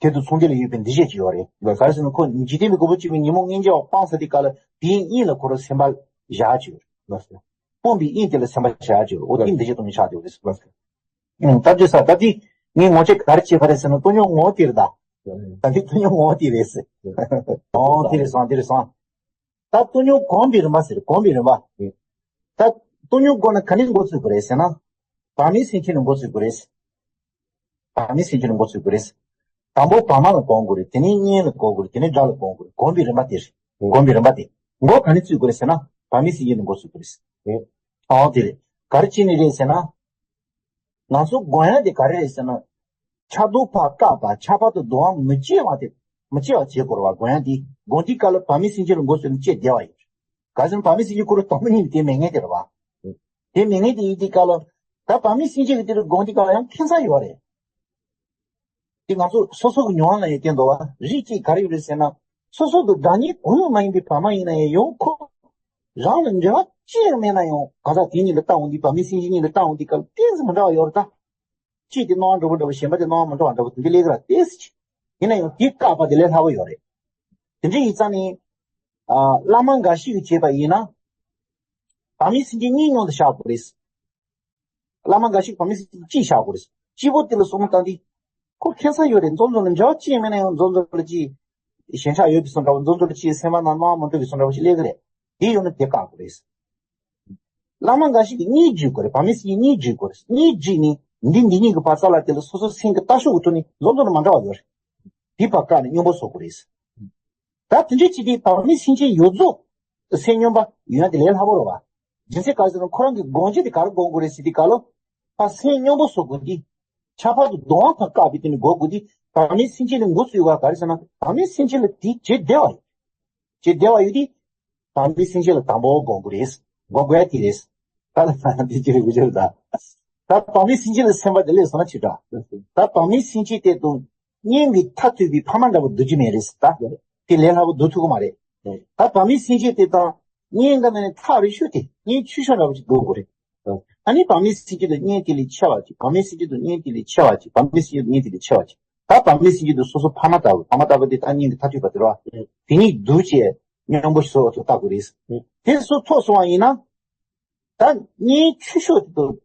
དེ་དང་མཚུངས་ལྡན་ལ་ཡོད་པའི་འདུ་ཤེས་ཅིག་ཡོད་རེད། ག་རེ་ཟེར་ན་ཁོ་འཇིག་རྟེན་པའི་གོ་འཕང་བྱེད་པའི་ཉོན་མོངས་རྣལ་འབྱོར་པ་སྤངས་ཚར་དུས་སྐབས་ལ་དེའི་དབྱིངས་ལ་ཁོ་རང་སེམས་པ་བཞག་ཅིག་ཡོད་རེད། སྤངས་པའི་དབྱིངས་དེ་ལ་སེམས་པ་བཞག་ཅིག་ཡོད་རེད། འོ་དེ་འདུ་ཤེས་བཏོན་མྱོང་ཆགས་བསྡད་ཡོད་རེད། ཨུམ། ད་དེ་ས་ད་དེ་ངས་ངོ་སྤྲོད་ག་རེ་བྱས་པ་རེད་ཟེར་ན་བཏོན་མྱོང་ངོ་དེ་རེད་ད། ད་དེ་བཏོན་མྱོང་ངོ་དེ་རེད་ཟེར། ཨོ་དེ་རེད་སོང་། དེ་རེད་སོང་། ད་བཏོན་མྱོང་སྒོམ་པའི་རིམ་པ་ཟེར། སྒོམ་པའི་རིམ་པ། ད་བཏོན་མྱོང་སྒོམ་ན་ག་ནས་འགོ་ཚུགས་དགོས་རེད་ཟེར་ན། བག་མེད་སེམས་ཅན་ནས་འགོ་ཚུགས་དགོས་རེད། བག་མེད་སེམས་ཅན་ནས་འགོ་ཚུགས་དགོས་རེད། དང་པོ་བག་མ་ལ་སྒོམ་དགོས་རེད། དེ་ནས་གཉེན་ལ་སྒོམ་དགོས་རེད། དེ་ནས་དགྲ་ལ་སྒོམ་དགོས་རེད། སྒོམ་པའི་རིམ་པ་དེ་རེད། སྒོམ་པའི་རིམ་པ་དེ། འགོ་ག་ནས་ཚུགས་དགོས་རེད་ཟེར་ན། བག་མེད་སེམས་ཅན་ནས་འགོ་ཚུགས་དགོས་རེད། ཨོ་དེ་རེད། ག་རེ་བྱས་ནས་རེད་ཟེར་ན། ང་ཚོ་སྒོམ་ཡ་དེ་ག་རེ་རེད་ཟེར་ན། ཆགས་སྡང་ཕར་བཀག་པ། ཆགས་པ་དང་སྡང་བ་མི་སྐྱེ་བ་དེ། མི་སྐྱེ་བ་བྱེད་དགོས་རེད་བ། སྒོམ་ཡ་དེ། སྒོམ་དུས་སྐབས་ལ་བག་མེད་སེམས་ཅན་ལ་འགོ་ཚུགས་ནས་སྐྱེ་བདེ་བ་ཡོད། ག་ཟེར་ན་བག་མེད་སེམས་ཅན་ཁོ་རང་དང་པོ་ཉིད་ནས་དེ་མེད་མཁན་དེ་རེད་བ། དེ་མེད་མཁན་དེ་ཡིན་དུས་སྐབས་ལ། ད་བག་མེད་སེམས་ཅན་གྱི་དེ་རུ་སྒོམ་དུས་སྐབས་ལ་ཡང་ཁེ་བཟང་ཡོད་རེད། དེ་ང་ཚོ་སོ་སོ་གི་མྱོང་བ་ལ་ཡང་བསྟན་འདུག་བ། རིགས་གཅིག་ག་རེ་ཡོད་རེད་ཟེར་ན། སོ་སོ་དང་འདྲ་མཉམ་གང་ཡང་མ་ཡིན་པའི་བག་མ་ཡིན་ན་ཡང་ཡང་ཁོ་རང་ལ་འབྲེལ་བ་ཅི་ཡང་མེད་ན་ཡང་། གང་ཟག་དེ་གཉིས་ལ་ལྟ་འོང་དུས། བག་མེད་སེམས་ཅན་གཉིས་ལ་ལྟ་འོང་དུས་སྐབས་ཏོག་ཙམ་མི་འདྲ་བ་ཡོད་རེད་ད། གཅིག་དེ་སྣང་བ་འདྲ་བོ་འདྲ་བོ། གཞན་པ་དེ་སྣང་བ་མི་འདྲ་བ་འདྲ་བོ་དེ་འདྲ་སླེབས་ཀྱི་རེད། ཏོག་ཙམ་ཅིག་ཡིན་ན་ཡང་དེ་བཀག་པ་དེ་ལས་སླ་པོ་ཡོད་རེད། དེ་འདྲ་ཡིན་ཙང་ནི། ཨ། བླ་མ་འགའ་ཞིག་གིས་བྱས་པ་ཡིན་ན། བག་མེད་སེམས་ཅན་གཉིས་མཉམ་དུ་བཞག་དགོས་རེད། བླ་མ་འགའ་ཞིག་བག་མེད་སེམས་ཅན་གཅིག་བཞག་དགོས་རེད། གཅིག་པོ་དེ་ལ་བསམ་བློ་བཏང་དུས། ཁོ་ཁེ་བཟང་ཡོད་རེད། མཚམས་མཚམས་ལ་འབྲེལ་བ་ཅི་ཡང་མེད་ན་ཡང་། མཚམས་མཚམས་ལ་ཅིག་ཞེན་ཆགས་ཡོད་པའི་བཟོ་འདྲ་བོ། མཚམས་མཚམས་ལ་ཅིག་སེམས་པ་ནང་སྣང་བ་མི་འགྲོ་བའི་བཟོ་འདྲ་བོ་ཞིག་སླེབས་ཀྱི་རེད། དེ་ཡོད་ན་དེ་བཀག་དགོས་རེད། བླ་མ་འགའ་ཞིག་གིས་གཉིས་བརྗོད་དགོས་རེད། བག་མེད་སེམས་ཅན་གཉིས་བརྗོད་དགོས་རེད། གཉིས་བརྗོད་ནས་འདི་འདི་གཉིས་ཀྱི་བར་མཚམས་ལ་དེ་ལ་སོ་སོ་སེམས་ཀྱི་ལྟ་ཕྱོགས་ཀྱི་ཐོག་ནས་མཚམས་མཚམས་ལ་མ་འདྲ་བ་ཡོད་རེད། དེ་ཕར་བཀག་ནས་སྙོམས་པོ་བཟོ་དགོས་རེད། ད་དེ་འདྲ་བྱས་དུས་བག་མེད་སེམས་ཅན་ཡོངས་རྫོགས་སེམས་སྙོམས་པ་ཡོང་ཡ་དེ་ལས་སླ་པོ་རེད་བ། རྒྱུ་མཚན་ག་རེ་ཟེར་ན། ཁོ་རང་གི་སྒོམ་བྱེད་དེ་ག་རེ་སྒོམ་དགོས་རེད་ཟེར་དུས་སྐབས་ལ། ཕར་སེམས་སྙོམས་པོ་བཟོ་དགོས་དུས། ཆགས་པ་དང་སྡང་བ་ཕར་བཀག་པའི་སྟེང་ནས་སྒོམ་དགོས་དུས། བག་མེད་སེམས་ཅན་ལ་འགོ་ཚུགས་པ་ག་རེ་ཟེར་ན། བག་མེད་སེམས་ཅན་ལ་དེ་བྱེད་བདེ་བ་ཡོད། བྱེད་བདེ་བ་ཡོད་དུས། བག་མེད་སེམས་ཅན་ལ་དང་པོ་སྒོམ་དགོས་རེད། སྒོམ་དགོས་ཡ་དེ་རེད། ད་ལྟ་དེ་ཅི་རེད་གོ་ཅི་རེད་ད། ད་བག་མེད་སེམས་ཅན་ལ་སེམས་པ་དེ་ལས་སོང་ན་ཅི་འདྲ། ད་བག་མེད་སེམས་ཅན་དེ་དང་གཉེན་གྱི་མཐར་ཐུག་པའི་ཕ་མ་འདྲ་བོ་བསྡུར་རྒྱུ་མེད་རེད་ད། དེ་ལས་སླ་པོ་བསྡུར་ཐུབ་ཀྱི་མ་རེད། ད་བག་མེད་སེམས་ཅན་དེ་དང་གཉེན་ག་ནས་ཐག་རིང་ཤོས་དེ། གཉེན་ཆུང་ཤོས་འདྲ་བོ་ཅིག་བསྡུར་དགོས་རེད། ཨ་ནི་བག་མེད་སེམས་ཅན་དང་གཉེན་དེ་ལས་ཆེ་བ་ཅིག་བག་མེད་སེམས་ཅན་དང་གཉེན་དེ་ལས་ཆེ་བ་ཅིག་བག་མེད་སེམས་ཅན་དང་གཉེན་དེ་ལས་ཆེ་བ་ཅིག་ད་བག་མེད་སེམས་ཅན་དེ་སོ་སོ་ཕ་མ་ལྟ་བུ། ཕ་མ་ལྟ་བུ་དེ་ད་གཉེན་གྱི་མཐར་ཐུག་པ་དེ་རེད་བ། དེ་གཉིས་བསྡུར་བྱས་སྙོམས་པོ་སོ་སོ་ལྟ་དགོས་རེད། དེ་སོ་ཐོག་སོང་བ་ཡིན་ན། ད་གཉེན་ཆུང་ཤོས་དེ་དང་།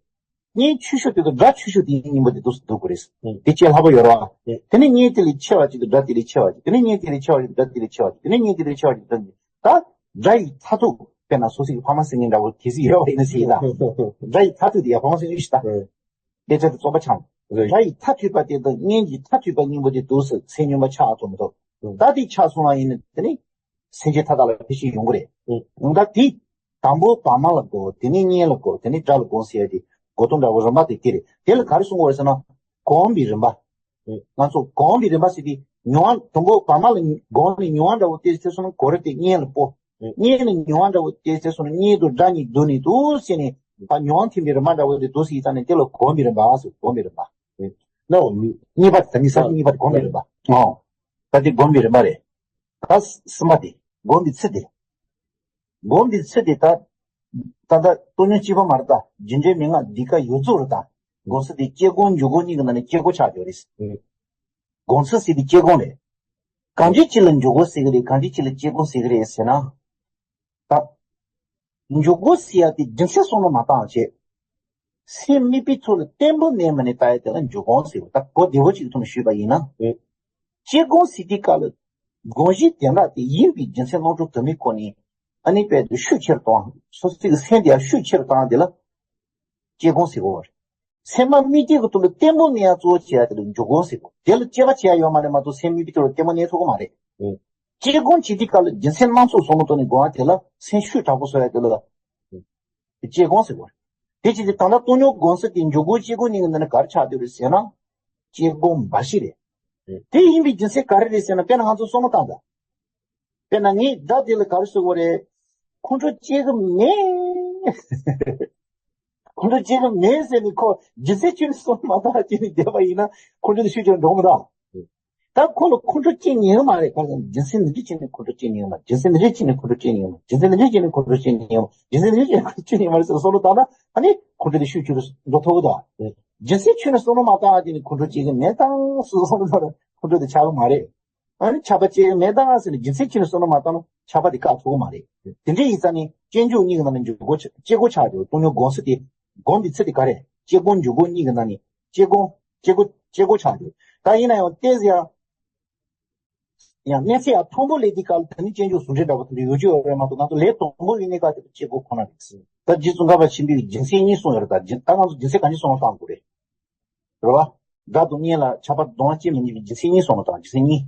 གཉེན་ཆུང་ཤོས་དེ་དང་དགྲ་ཆུང་ཤོས་དེ་གཉིས་པོ་དེ་འདུག་སེ་བསྡུར་དགོས་རེད། དེ་བྱེད་སླ་པོ་ཡོད་རེད་བ། དེ་ནས་གཉེན་དེ་ལས་ཆེ་བ་ཅིག་དང་དགྲ་དེ་ལས་ཆེ་བ་ཅིག་དེ་ནས་གཉེན་དེ་ལས་ཆེ་བ་ཅིག་དང་དགྲ་དེ་ལས་ཆེ་བ་ཅིག་དེ་ནས་གཉེན་དེ་ལས་ཆེ་བ་ཅིག་དང་དགྲ་དེ་ལས། ད་དགྲ་ཡི་མཐར་ཐུག་དཔེར་ན་སོ་སོ་གི་ཕ་མ་ཟེར་མཁན་འདྲ་བོ་གལ་སྲིད་ཡོད་པ་ཡིན་ན་ཟེར་ཡིན་ད། དགྲ་ཡི་མཐར་ཐུག་དེ་ཡ་ཕ་མ་ཟེར་མཁན་ཞིག་ད། ལས་ཚད་དུ་རྩོམ་པ་ཆགས། རེད། དགྲ་ཡི་མཐར་ཐུག་པ་དེ་དང་གཉེན་གྱི་མཐར་ཐུག་པ་གཉིས་པོ་དེ་འདུག་སེ་སེམས་སྙོམས་པ་ཆགས་ཐུབ་མི་ཐུབ། ད་དེ་ཆགས་སོང་བ་ཡིན་ན་དེ་ནི་སེམས་ཅན་མཐའ་དག་ལ་ཕན་ཆད་ཡོང་གི་རེད། ད་དེ་དང་པོ་བག་མ་ལ་སྒོམ། དེ་ནས་གཉེན་ལ་སྒོམ། དེ་ནས་དགྲ་ལ་སྒོམ་ཟེར་ཡ་དེ་སྒོམ་སྟངས་འདྲ་བོ་རིམ་པ་དེ་དེ་རེད། དེ་ལ་ག་རེ་གསུང་གི་ཡོད་རེད་ཟེར་ན། གོམས་པའི་རིམ་པ། ང་ཚོ་གོམས་པའི་རིམ་པ་ཟེར་དུས་མྱོང་བ་དང་པོ་བར་མ་ལ་གོམས་ནས་མྱོང་བ་འདྲ་བོ་དེ་ཚེ་སོང་ན་གོ་རེ་དེ་སྔོན་ལ་སྤོ། སྔོན་ནས་མྱོང་བ་འདྲ་བོ་དེ་ཚེ་སོང་ན་སྔོན་དུ་སྒྲ་གཉིས་འདུག་ནས་འདུག་ཟེར་ནས་ད་མྱོང་ཐིམ་པའི་རིམ་པ་འདྲ་བོ་དེ་འདུག་ཟེར་ཙང་ནས་དེ་ལ་གོམས་པའི་རིམ་པ་ཟེར། གོམས་པའི་རིམ་པ། ནོ། གཉིས་པ་ད་ནི་ས་གཉིས་པ་དེ་གོམས་པའི་རིམ་པ། ཨོ། ད་དེ་གོམས་པའི་རིམ་པ་རེད། ད་གསུམ་པ་དེ་གོམས་པའི་ཚུལ་དེ། གོམས་པའི་ཚུལ་དེ་ད། ད་ལྟ་སྟོང་ཉིད་གཅིག་པ་མ་རེད་ད། རྒྱུ་འབྲས་མན་ངག་འདི་ཀ་ཡོད་ཚོད་རེད་ད། གོམས་ཚུལ་དེ་སྐྱེ་སྒོ་འཇུག་སྒོ་གཉིས་ཀྱི་ནང་ནས་སྐྱེ་སྒོ་ཆགས་ཡོད་རེད། གོམས་ཚུལ་ཟེར་དེ་སྐྱེ་སྒོ་རེད། གང་འདྲ་ཅིག་ལ་འཇུག་སྒོ་ཟེར་གི་རེད། གང་འདྲ་ཅིག་ལ་སྐྱེ་སྒོ་ཟེར་གི་རེད་ཟེར་ན། ད། འཇུག་སྒོ་ཟེར་ཡ་དེ་རྒྱུ་མཚན་བསམ་བློ་མ་བཏང་བྱས། སེམས་དམིགས་པའི་ཐོག་ལ་བརྟན་པོ་གནས་མ་ནས་ལྟ་ཡ་དེ་ལ་འཇུག་སྒོ་ཟེར་བ། ད་གོ་བདེ་བོ་ཅིག་གི་ཐོག་ནས་ཞུས་པ་ཡིན་ན། སྐྱེ་སྒོ་ཟེར་དུས་སྐབས་ལ་དགོངས་གཞི་དེ་འདྲ་དེ་ཡིན་པའི་རྒྱུ་མཚན་རྣམ་གྲངས་དུ་མའི་སྒོ་ནས་ཨ་ནི་དཔེ་དེ་ཤུགས་ཆེར་གཏོང་། སོ་སོའི་སེམས་དེ་ཡང་ཤུགས་ཆེར་བཏང་དེ་ལ་སྐྱེ་སྒོ་ཟེར་གོ་བ་རེད། སེམས་དམིགས་གཏད་ཀྱི་ཐོག་ལ་བརྟན་པོ་གནས་ཡ་གཙོ་བོ་བྱེད་ཡ་དེ་ལ་འཇུག་སྒོ་ཟེར་གོ། དེ་ལ་དཔྱད་པ་བྱེད་ཡ་ཡོད་མ་རེད་མ་གཏོགས་སེམས་དམིགས་གཏད་ལ་བརྟན་པོ་གནས་ཐུབ་ཀྱི་མ་རེད། སྐྱེ་སྒོ་བྱེད་དུས་སྐབས་ལ་རྒྱུ་མཚན་སྣ་ཚོགས་བསམ་བློ་བཏང་ནས་དགོངས་པ་དེ་ལ་སེམས་ཤུགས་དྲག་པོ་བཟོ་ཡ་དེ་ལ་སྐྱེ་སྒོ་ཟེར་གོ། དེ་བྱེད་དུས་ད་ལྟ་སྟོང་ཉིད་གོམས་གཤིས་དེ་འཇུག་སྒོ་སྐྱེ་སྒོ་གཉིས་ཀྱི་ནང་ནས་ག་རེ་ཆགས་བསྡད་རེད་ཟེར་ན། སྐྱེ་སྒོ་འབའ་ཞིག་རེད། དེ་ཡིན་པའི་རྒྱུ་མཚན་ག་རེ་རེད་ཟེར་ན། དཔེར་ན་ང་ཚོ་བསམ་བློ་བཏང་དང་། དཔེར་ན་ངས་སྒྲ་དེ་ལ་ག་རེ་ཟེར་དགོས་རེད། ཁོང་ཁྲོ་སྐྱེ་གི་མེད། ཁོང་ཁྲོ་སྐྱེ་གི་མེད་ཟེར་ནས་ཁོ་རྒྱུ་མཚན་ཁྱོན་ནས་བསམ་བློ་མ་བཏང་བྱས་ནས་བསྡད་པ་ཡིན་ན་ཁོང་ཁྲོ་དེ་ཤུགས་ཆེར་འགྲོ་མི་དང་། ད་ཁོ་ལ་ཁོང་ཁྲོ་སྐྱེ་ཉེན་མ་རེད། གང་ཟེར་རྒྱུ་མཚན་འདི་འདྲ་བྱས་ནས་ཁོང་ཁྲོ་སྐྱེ་ཉེན་མ། རྒྱུ་མཚན་འདི་འདྲ་བྱས་ནས་ཁོང་ཁྲོ་སྐྱེ་ཉེན་མ། རྒྱུ་མཚན་འདི་འདྲ་བྱས་ནས་ཁོང་ཁྲོ་སྐྱེ་ཉེན་མ། རྒྱུ་མཚན་འདི་འདྲ་བྱས་ནས་ཁོང་ཁྲོ་སྐྱེ་ཉེན་མ་རེད་ཟེར་བསམ་བློ་བཏང་ན་ཨ་ནི་ཁོང་ཁྲོ་དེ་ཤུགས་ཆེ་རུ་འགྲོ་ཐུབ་ཀྱི་འདུག་རྒྱུ་མཚན་ཁྱོན་ནས་བསམ་བློ་མ་བཏང་བ་དེ་ནི་ཁོང་ཁྲོ་སྐྱེ་གི་མེད་དང་ཟེར་བསམ་བློ་བཏང་ན་ཁོང་ཁྲོ་དེ་ཆགས་ཀྱི་མ་རེད། ཨ་ནི་ཆགས་པ་སྐྱེ་གི་མེད་དང་ཟེར་ནས་རྒྱུ་མཚན་ཁྱོན་ནས་བསམ་བློ་མ་བཏང་ན་ཆགས་པ་དེ་བཀག་ཐུབ་ཀྱི་མ་རེད། དེ་འདྲ་ཡིན་ཙང་ནི་སྐྱེ་འཇུག་གཉིས་ཀྱི་ནང་ནས་འཇུག་སྒོ་ཆ་སྐྱེ་སྒོ་ཆགས་འགྲོ། སྟོང་ཉིད་གོམས་གཤིས་དེ་གོམས་པའི་ཚུལ་དེ་ག་རེ། སྐྱེ་སྒོ་འཇུག་སྒོ་གཉིས་ཀྱི་ནང་ནས་སྐྱེ་སྒོ་སྐྱེ་སྒོ་སྐྱེ་སྒོ་ཆགས་འགྲོ། ད་ཡིན་ན་ཡང་ཏོག་ཙམ་ཡང་། ཡང་གནས་ཚད་ཡང་མཐོན་པོ་སླེབས་དུས་སྐབས་ལ་ད་ནི་སྐྱེ་འཇུག་ཟུང་འབྲེལ་འདྲ་བོ་དེ་འདྲ་ཡོད་རྒྱུ་ཡོད་རེད་མ་གཏོགས། ང་ཚོ་ལས་དང་པོ་ཡིན་ནའི་སྐབས་དེ་སྐྱེ་སྒོ་ཁོ་ན་རེད། ད་རྗེ་ཙོང་ཁ་པ་ཆེན་པོས་རྒྱུ་མཚན་གཉིས་གསུངས་ཡོད་རེད། ད་རྒྱུ་ད་ང་ཚོ་རྒྱུ་མཚན་གང་ཅི་གསུངས་ལ་བཏང་དགོས་རེད། རེད་བ། སྒྲ་དང་བརྙན་ལ་ཆགས་པ་དང་སྐྱེ་མི་ཉན་པའི་རྒྱུ་མཚན་གཉིས་གསུངས་ལ་བཏང་། རྒྱུ་མཚན་གཉིས།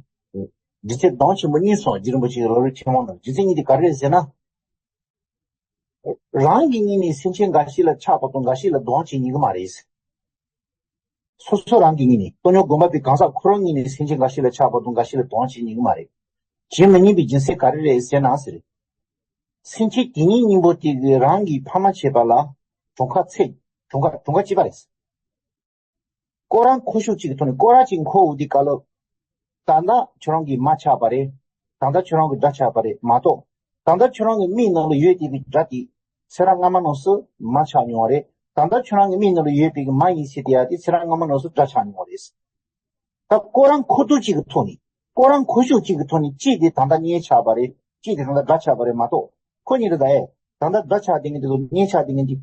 རྒྱུ་མཚན་དང་ཆེན་པོ་གཉིས་གསུངས། རྗེ་རིན་པོ་ཆེ་གི་ལམ་རིམ་ཆེན་མོ་ནང་རྒྱུ་མཚན་གཉིས་དེ་ག་རེ་རེད་ཟེར་ན། རང་གི་ངོས་ནས་སེམས་ཅན་འགའ་ཞིག་ལ་ཆགས་པ་དང་འགའ་ཞིག་ལ་གདོང་བྱེད་ཉན་གི་མ་རེད། སོ་སོ་རང་གི་ངོས་ནས། སྟོང་ཉིད་སྒོམ་པ་པའི་གང་ཟག་ཁོ་རང་ངོས་ནས་སེམས་ཅན་འགའ་ཞིག་ལ་ཆགས་པ་དང་འགའ་ཞིག་ལ་གདོང་བྱེད་ཉན་གི་མ་རེད། བྱེད་མི་ཉན་པའི་རྒྱུ་མཚན་ག་རེ་རེད་ཟེར་ན་ཟེར། སེམས་ཅན་དེ་ཉིད་སྙིང་པོ་དེ་གིས་རང་གི་ཕ་མ་བྱས་པ་ལ་གྱོང་ཁ་ཚད། གྱོང་ཁ་གྱོང་ཁ་ཅི་པ་རེད། ཁོ་རང་ཁོ་ཤུགས་གཅིག་གི་ཐོག་ནས་ཁོ་རང་གཅིག་འཁོར་འོ་དེ་ག་ལོ། ད་ལྟ་ཁྱོད་རང་གིས་མ་ཆགས་པ་རེད། ད་ལྟ་ཁྱོད་རང་གི་སྒྲ་ཆགས་པ་རེད་མ་གཏོགས། ད་ལྟ་ཁྱོད་རང་གི་མིག་ནང་ལ་ཡོད་དེ་གི་སྒྲ་དེ་ཚེ་རབས་སྔ་མ་ནང་སུ་མ་ཆགས་མྱོང་བ་རེད། ད་ལྟ་ཁྱོད་རང་གི་མིག་ནང་ལ་ཡོད་པའི་གི་མ་ཡིན་ཟེར་དེ་ཡ་དེ་ཚེ་རབས་སྔ་མ་ནང་སུ་སྒྲ་ཆགས་མྱོང་བ་རེད། ད་ཁོ་རང་ཁོ་ཐུག་གཅིག་གི་ཐོག་ནས། ཁོ་རང་ཁོ་ཤུགས་གཅིག་གི་ཐོག་ནས་གཅིག་དེ་ད་ལྟ་བརྙན་ཆགས་པ་རེད། གཅིག་དེ་ད་ལྟ་སྒྲ་ཆགས་པ་རེད་མ་གཏོགས། ཁོ་གཉིས་དེ་ད་ཨེ། ད་ལྟ་སྒྲ་ཆགས་དེ་ངེས་དེ་ཚོ་བརྙན་ཆགས་དེ་ངེས་དེ།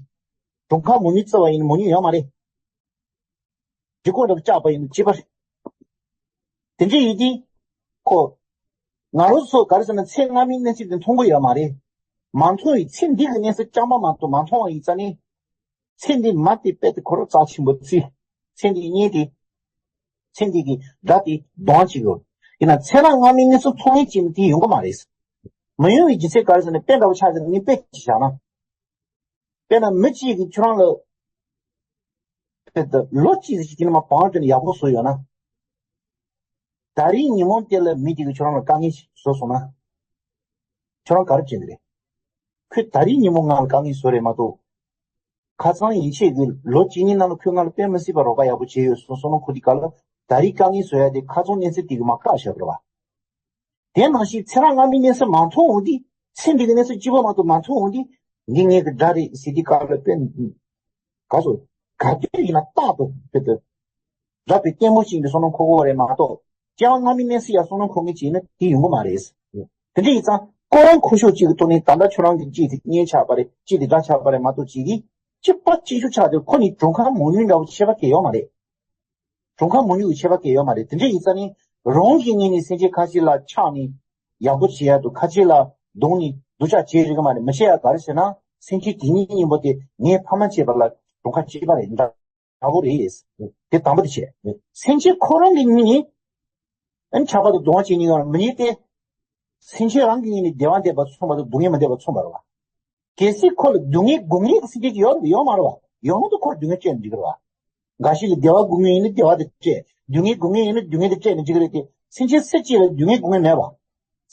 གྱོང་ཁ་མང་ཉུང་བརྩི་བ་ཡིན་ན་མང་ཉུང་ཡོད་མ་རེད། ལྗིད་ཁོག་འདྲ་བོ་བཅག་པ་ཡིན་ན་ལྗིད་པ་རེད། དེ་འདྲ་ཡིན་དུས། ཁོ། ང་རང་ཚོ་ག་རེ་ཟེར་ན་ཚེ་སྔ་མའི་གནས་ཚུལ་དེ་མཐོང་གི་ཡོད་མ་རེད། མ་མཐོང་བའི་ཚེ་འདི་གི་གནས་ཚུལ་རྐྱང་པ་མ་གཏོགས་མ་མཐོང་བ་ཡིན་ཙང་ནི། ཚེ་འདི་མ་དེ་དཔེ་དེ་ཁོ་རང་རྩ་ཆེན་པོ་བརྩི། ཚེ་འདི་བརྙན་དེ། ཚེ་འདི་གི་སྒྲ་དེ་གདོང་གཅིག་ཡོད། ཡིན་ན་ཚེ་རབས་སྔ་མའི་གནས་ཚུལ་མཐོང་ངེས་ཅིག་ནི་དེ་ཡོང་གི་མ་རེད། མི་ཡོང་བའི་རྒྱུ་མཚན་ག་རེ་ཟེར་ན་དཔེ་འདྲ་བོ་ཆགས་ཟེར་ན་ངས་དཔེ་ཅིག་བཞག་ན། དཔེར་ན་མི་གཅིག་གིས་ཁྱོད་རང་ལ། དཔེ་ད་ལོ་གཅིག་ཟེར་གྱི་དེ་ནི་མ་བང་དེ་ནི་ཡག་པོ་བཟོས་ཡོད་ན། ད་རིང་ཉིན་མོ་དེ་ལ་མི་དེ་གིས་ཁྱོད་རང་ལ་དཀའ་ངལ་ཞིག་བཟོས་སོང་ན། ཁྱོད་རང་ག་རེ་བྱེད་ཀྱི་རེད། ཁོས་ད་རིང་ཉིན་མོ་ང་ལ་དཀའ་ངལ་བཟོས་རེད་མ་གཏོགས། ཁ་སང་ཡིན་ཆད་ཀྱི་ལོ་གཅིག་གཉིས་ནང་ལ་ཁོས་ང་ལ་དཔེ་མི་སྲིད་པ་རོགས་པ་ཡག་པོ་བྱས་ཡོད་སོང་སོང་ན་ཁོ་དེ་ག་ལ་ད་རིང་དཀའ་ངལ་བཟོ་ཡ་དེ་ཁ་སང་གནས་ཚུལ་དེ་གིས་མ་བཀག་བཞག་པ་རེད་བ། དེ་ནང་བཞིན་ཚེ་རབས་སྔ་མའི་གནས་ཚུལ་མ་མཐོང་འོང་དུས། ཚེ་འདི་གི་གནས་ཚུལ་སྐྱིད་པོ་མ་གཏོགས་མ་མཐོང་འོང་དུས། འདི་ངའི་གི་དགྲ་རེད་ཟེར་དུས་སྐབས་ལ་དཔེ། ག་སོ། ག་དུས་ཡིན་ན་རྟག་ཏུ་དཔེ་དེ། དགྲ་དཔེ་བརྟན་པོ་ཞིག་ཡིན་པའི་བསམ་བློ་འཁོར་དགོས་པ་རེད་མ་གཏོགས། སྐྱེ་བ་སྔ་མའི་གནས་ཚུལ་ཡང་བསམ་བློ་འཁོར་མཁན་ཅིག་ཡིན་ན་དེ་ཡོང་གི་མ་རེད། དེ་འདྲ་ཡིན་ཙང་ཁོ་རང་ཁོ་ཤུགས་གཅིག་གི་ཐོག་ནས་ད་ལྟ་ཁྱོད་རང་གི་གཅིག་དེ་གཉེན་ཆགས་པ་རེད། གཅིག་དེ་དགྲ་ཆགས་པ་རེད་མ་གཏོགས་གཅིག་གིས་གཅིག་པ་གཅིག་ཤུགས་ཆགས་དུས་ཁོ་ནི་གྲོང་ཁ་མང་ཉུང་འདྲ་བོ་ཁྱད་པར་གང་ཡོད་མ་རེད། གྲོང་ཁ་མང་ཉུང་གི་ཁྱད་པར་གང་ཡོད་མ་རེད། དེ་འདྲ་ཡིན་ཙང་ནི་རང་གི་ངོས་ནས་སེམས་ཅན་ཁ་ཤས་ལ་ཆགས་ནས་ཡག་པོ་བྱེད་ཡ་དང་ཁ་ཤས་ལ་གདོང་ནས་སྡུག་ཅག་བྱེད་རིགས་མ་རེད། མི་བྱེད་ཡ་ག་རེ་ཟེར་ན་སེམས་ཅན་དེ་ཉིད་སྙིང་པོ་དེ་ངའི་ཕ་མ་བྱས་པ་ལ་གྲོང་ཁ་གཅིག་པ་རེད་འདྲ་བོ་རེད། དེ་དང་པོ་དེ་བྱས། སེམས་ཅན་ཁོ་རང་གི་ངོས་ནས་ཨ་ནི་ཆགས་པ་དང་གདོང་བྱེད་ཉིན་ཡང་མི་ཉིད་དེ། སེམས་ཅན་རང་གི་ངོས་ནས་བདེ་བ་འདོད་པ་མཚུངས་པ་དང་སྡུག་བསྔལ་མི་འདོད་པ་མཚུངས་པ་རེད་བ། གལ་སྲིད་ཁོ་ལ་སྡུག་བསྔལ་སྒོམ་རིགས་ཀྱི་སེམས་ཅན་ཅིག་ཡོད་ཡོད་མ་རེད་བ། ཡོད་ན་ད་ཁོར་སྡུག་བསྔལ་སྐྱོན་འགྲིག་གི་རེད་བ། འགའ་ཞིག་ལ་བདེ་བ་དགོས་ངེས་ཡིན་ན་བདེ་བ་དེ་སྤྲད། སྡུག་བསྔལ་དགོས་ངེས་ཡིན་ན་སྡུག་བསྔལ་དེ་སྤྲད་ནས་འཇིག་གི་རེད་དེ། སེམས་ཅན་སུ་གཅིག་ལ་སྡུག་བསྔལ་དགོས་ངེས་མེད་པ།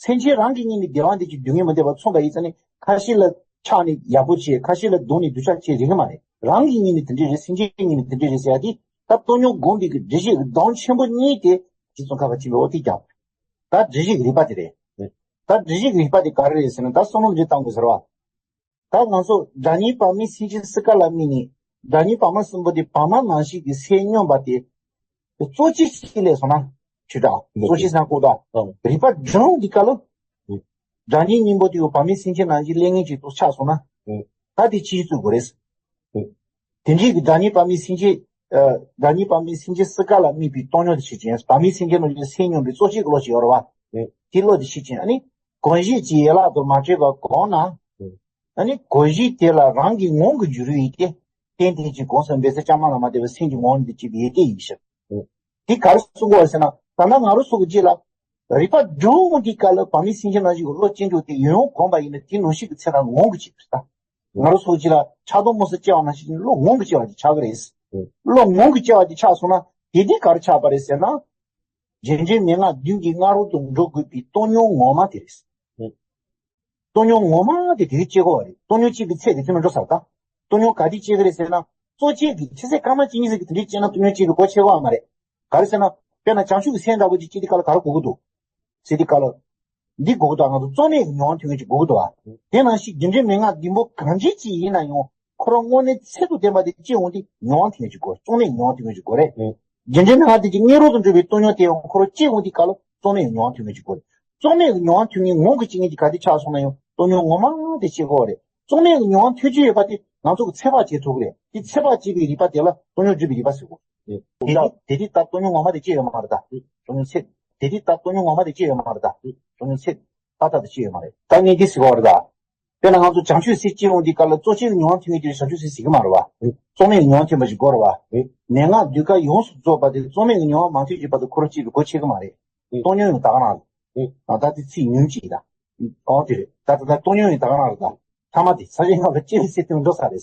སེམས་ཅན་རང་གི་སྙིང་ནས་བདེ་བ་འདོད་ཀྱི་སྡུག་བསྔལ་མི་འདོད་པ་མཚུངས་པ་ཡིན་ཙང་ནི། ཁ་ཤས་ལ་ཆགས་ནས་ཡག་པོ་བྱེད། ཁ་ཤས་ལ་སྡུག་ནས་སྡུག་ཅག་བྱེད་རིགས་མ་རེད། རང་གི་སྙིང་ནས་དེ་འདྲས་རེད། སེམས་ཅན་གྱི་སྙིང་ནས་དེ་འདྲས་རེད་ཟེར་ཡ་དེ། ད་སྟོང་ཉོན་སྒོམ་པའི་གི་སྒྲིབ་བྱེད་ཀྱི་སྡོམ་ཆེན་པོ་གཉིས་དེ། རྗེ་ཙོང་ཁ་པ་ཆེན་པོས་འོ་དེ་ཀྱང་། ད་སྒྲིབ་བྱེད་ཀྱི་རིགས་པ་དེ་རེད། ད་སྒྲིབ་བྱེད་ཀྱི་རིགས་པ་དེ་ག་རེ་རེད་ཟེར་ན། ད་བསམ་བློ་འདི་བཏང་དགོས་ཟེར་བ། ད་ང་ཚོ་སྒྲ་སྙན་བར་མའི་སེམས་ཅན་སུ་ག་ལ་དམིགས་ནས། སྒྲ་སྙན་བར་མ་གསུམ་པོ་དེ་བར་མ་ནང་བཞིན་གྱི་སེམས་སྙོམས་པ་དེ། གཙོ་ཆེ་ཞིག་ལས་སོང་ན། ཆུ་དྲག་གཙོ་ཆེ་སྣང་ཁོག་དང་། རིག་པ་སྒྲུང་འདི་ག་ལ། སྒྲ་སྙན་སྙིང་པོ་དེ་ཡོད་བར་མའི་སེམས་ཅན་ནང་བཞིན་ལས་ངན་ཅིག་ཏུ་ཆགས་སོང་ན། ད་དེ་ཕྱིའི་བཙུགས་དགོས་རེད། དེ་འདྲའི་གི་སྒྲ་སྙན་བར་མའི་སེམས་ཅན། ཨ། སྒྲ་སྙན་བར་མའི་སེམས་ཅན་སུ་ག་ལ་དམིགས་པའི་སྟོང་ཉོན་དེ་ཤེས་ཀྱི་ཡིན། བར་མའི་སེམས་ཅན་ནང་བཞིན་སེམས་སྙོམས་པའི་གཙོ་ཆེ་གི་བློ་ཞིག་ཡོད་རེད་བ། དེ་བློ་དེ་ཤེས་ཀྱི་ཡིན། ཨ་ནི། གོམས་གཤིས་ཀྱི་ཡན་ལག་ཏུ་མ་འཕྲད་པ་གོམས་ན། ཨ་ནི་གོམས་གཤིས་དེ་ལ་རང་གི་ངོམས་ཀྱི་འགྱུར་བའི་སྟེ། རྟེན་དེ་ཅིག་གོམས་སམ་འབད་ས་བཅའ་མ་ལ་མ་བལྟས་པའི་སེམས་ཀྱི་ངོམས་འདི་བྱེད་པའི་ཡེ་གེ་ཡིན་ཞིང་། དེ་ག་རེ་གསུང་གི་ཡོད་ཟེར་ན། ད་ལྟ་ང་རང་ཚོ་གི་རྗེས་ལ། རིག་པ་སྒྲུང་འདི་ག་ལ་བར་མའི་སེམས་ཅན་ནང་བཞིན་གྱི་བློ་ཅན་ཅོ་དེ་ཡོང་ཡོང་གོམས་པ་ཡིན་ན། དེ་ནང་བཞིན་གྱི་ཚེ་རང་ངོམས་ཀྱི་བྱེད་པ་རེད་ད། ང་རང་ཚོ་གི་རྗེས་ལ་ཕྲག་དོག་མུ་གེ་སྐྱེ་བ་ནང་བཞིན་བློ་ངོམས་ཀྱི་བྱེད་པ་ཅིག་ཆགས་ཀྱི་རེད། བློ་ངོམས་ཀྱི་བྱེད་པ་ཅིག་ཆགས་སོང་ན། དེ་དེ་ག་རེ་ཆགས་པ་རེད་ཟེར་ན། རྒྱུ་འབྲས་མན་ངག་བདུན་གྱི་སྔ་རོལ་དུ་འགྲོ་དགོས་པའི་སྟོང་ཉོན་ངོ་མ་དེ་རེད། སྟོང་ཉོན་ངོ་མ་དེ་དེ་རིང་སྐྱེ་དགོས་པ་རེད། སྟོང་ཉོན་སྐྱེ་བའི་ཚད་དེ་དེ་ནས་འགྲོ་ཚར་ད། སྟོང་ཉོན་ག་དུས་སྐྱེ་གི་རེད་ཟེར་ན། གཙོ་ཆེ་གི་ཆུ་ཚོད་སྐར་མ་གཅིག་གཉིས་ཟིག་གི་དེ་འདྲའི་སྐྱེས་ན་སྟོང་ཉོན་སྐྱེ་བའི་གོ་ཆོད་གོ་བ་མ་རེད། ག་རེ་ཟེར་ན། དཔེར་ན་བྱང་ཆུབ་ཀྱི་སེམས་འདྲ་པོ་ཅིག་སྐྱེ་དུས་སྐབས་ལ་ག་རེ་དགོས་ཀྱི་འདུག་ཟེར་དུས་སྐབས་ལ། འདི་དགོས་ཀྱི་འདུག་ང་ཚོ་གཙོ་གནད་ཀྱི་མྱོང་བ་ཐོན་མཁན་ཅིག་དགོས་ཀྱི་འདུག་བ། དེ་ནང་བཞིན་རྒྱུ་འབྲས་མན་ངག་བདུན་པོ་གང་ཅི་ཅིག་ཡིན་ན་ཡང་། ཁོ་རང་དངོས་གནས་ཚད་དུ་ལྡན་པ་དེ་སྐྱེ་འོང་དུས་མྱོང་བ་ཐོན་མཁན་ཅིག་དགོས། གཙོ་གནད་མྱོང་བ་ཐོན་མཁན་ཅིག་དགོས་རེད། རྒྱུ་འབྲས་མན་ངག་དེ་ཅིག་སྔ་རོལ་དུ་འགྲོ་བའི་སྟོང་ཉོན་དེ་ཡང་ཁོ་རང་སྐྱེ་འོང་དུས་སྐབས་ལ་གཙོ་གནད་མྱོང་བ་ཐོན་མཁན་ཅིག་དགོས་རེད། གཙོ་གནད་ཀྱི་མྱོང་བ་ཐོན་མཁན་ངོམས་ཀྱི་སྐྱེ་མཁན་ཅིག་ག་དུས་ཆགས་སོང་ན་ཡང་སྟོང་ཉོན་ངོ་མ་དེ་སྐྱེ་དགོས་པ་རེད། གཙོ་གནད་ཀྱི་མྱོང་བ་ཐོན་གྱི་ཡོད་པ་དེ་ང་ཚོ་གི་ཚད་པ་བྱེད་ཐུབ་ཀྱི་རེད། དེ་ཚད་པ་བྱེད་པའི་རིག་པ་དེ་ལ་སྟོང་ཉོན་སྒྲུབ་པའི་རིག་པ་ཟེར་གོ། དེ་དུས་དེ་དུས་ད་སྟོང་ཉོན་ངོ་མ་དེ་སྐྱེ་ཡོད་མ་རེད་ད། སྟོང་ཉོན་ཚད། དེ་དུས་ད་སྟོང་ཉོན་ངོ་མ་དེ་སྐྱེ་ཡོད་མ་རེད་ད། སྟོང་ཉོན་ཚད། ཏག་ཏག་དེ་སྐྱེ་ཡོད་མ་རེད། ད་ངས་འདི་ཟེར་གོ་རེད་ད། དཔེར་ན་ང་ཚོ་བྱང་ཆུབ་སེམས་སྐྱེ་འོང་དུས་སྐབས་ལ་གཙོ་ཆེ་གི་མྱོང་བ་ཐོན་མཁན་དེ་བྱང་ཆུབ་སེམས་ཟེར་གི་མ་རེད་བ། གཙོ་གནད་ཀྱི་མྱོང་བ་ཐོན་པ་ཞིག་དགོས་རེད་བ། མན་ངག་དུས་སྐབས་ཡོངས་སུ་རྫོགས་པ་དེ་གཙོ་གནད་ཀྱི་མྱོང་བ་མ་ཐོན་གྱི་བར་དུ་ཁོ་རང་སྐྱེ་བའི་གོ་ཆོད་གི་མ་རེད། སྟོང་ཉོན་ཡང་ད་ག་རང་རེད། ཨ། ད་དེ་ཚིག་ཉུང་ཅིག་ད། ཨོ་དེ་རེད། ད་ད་ད་སྟོང་ཉོན་ཡང་ད་ག་རང་རེད་ད། ཐ་མ་དེ་ས་ཆེན་སྔ་ལ་སྐྱེ་བའི་ཚེ་དེ་ནས་འགྲོ་ས་རེད།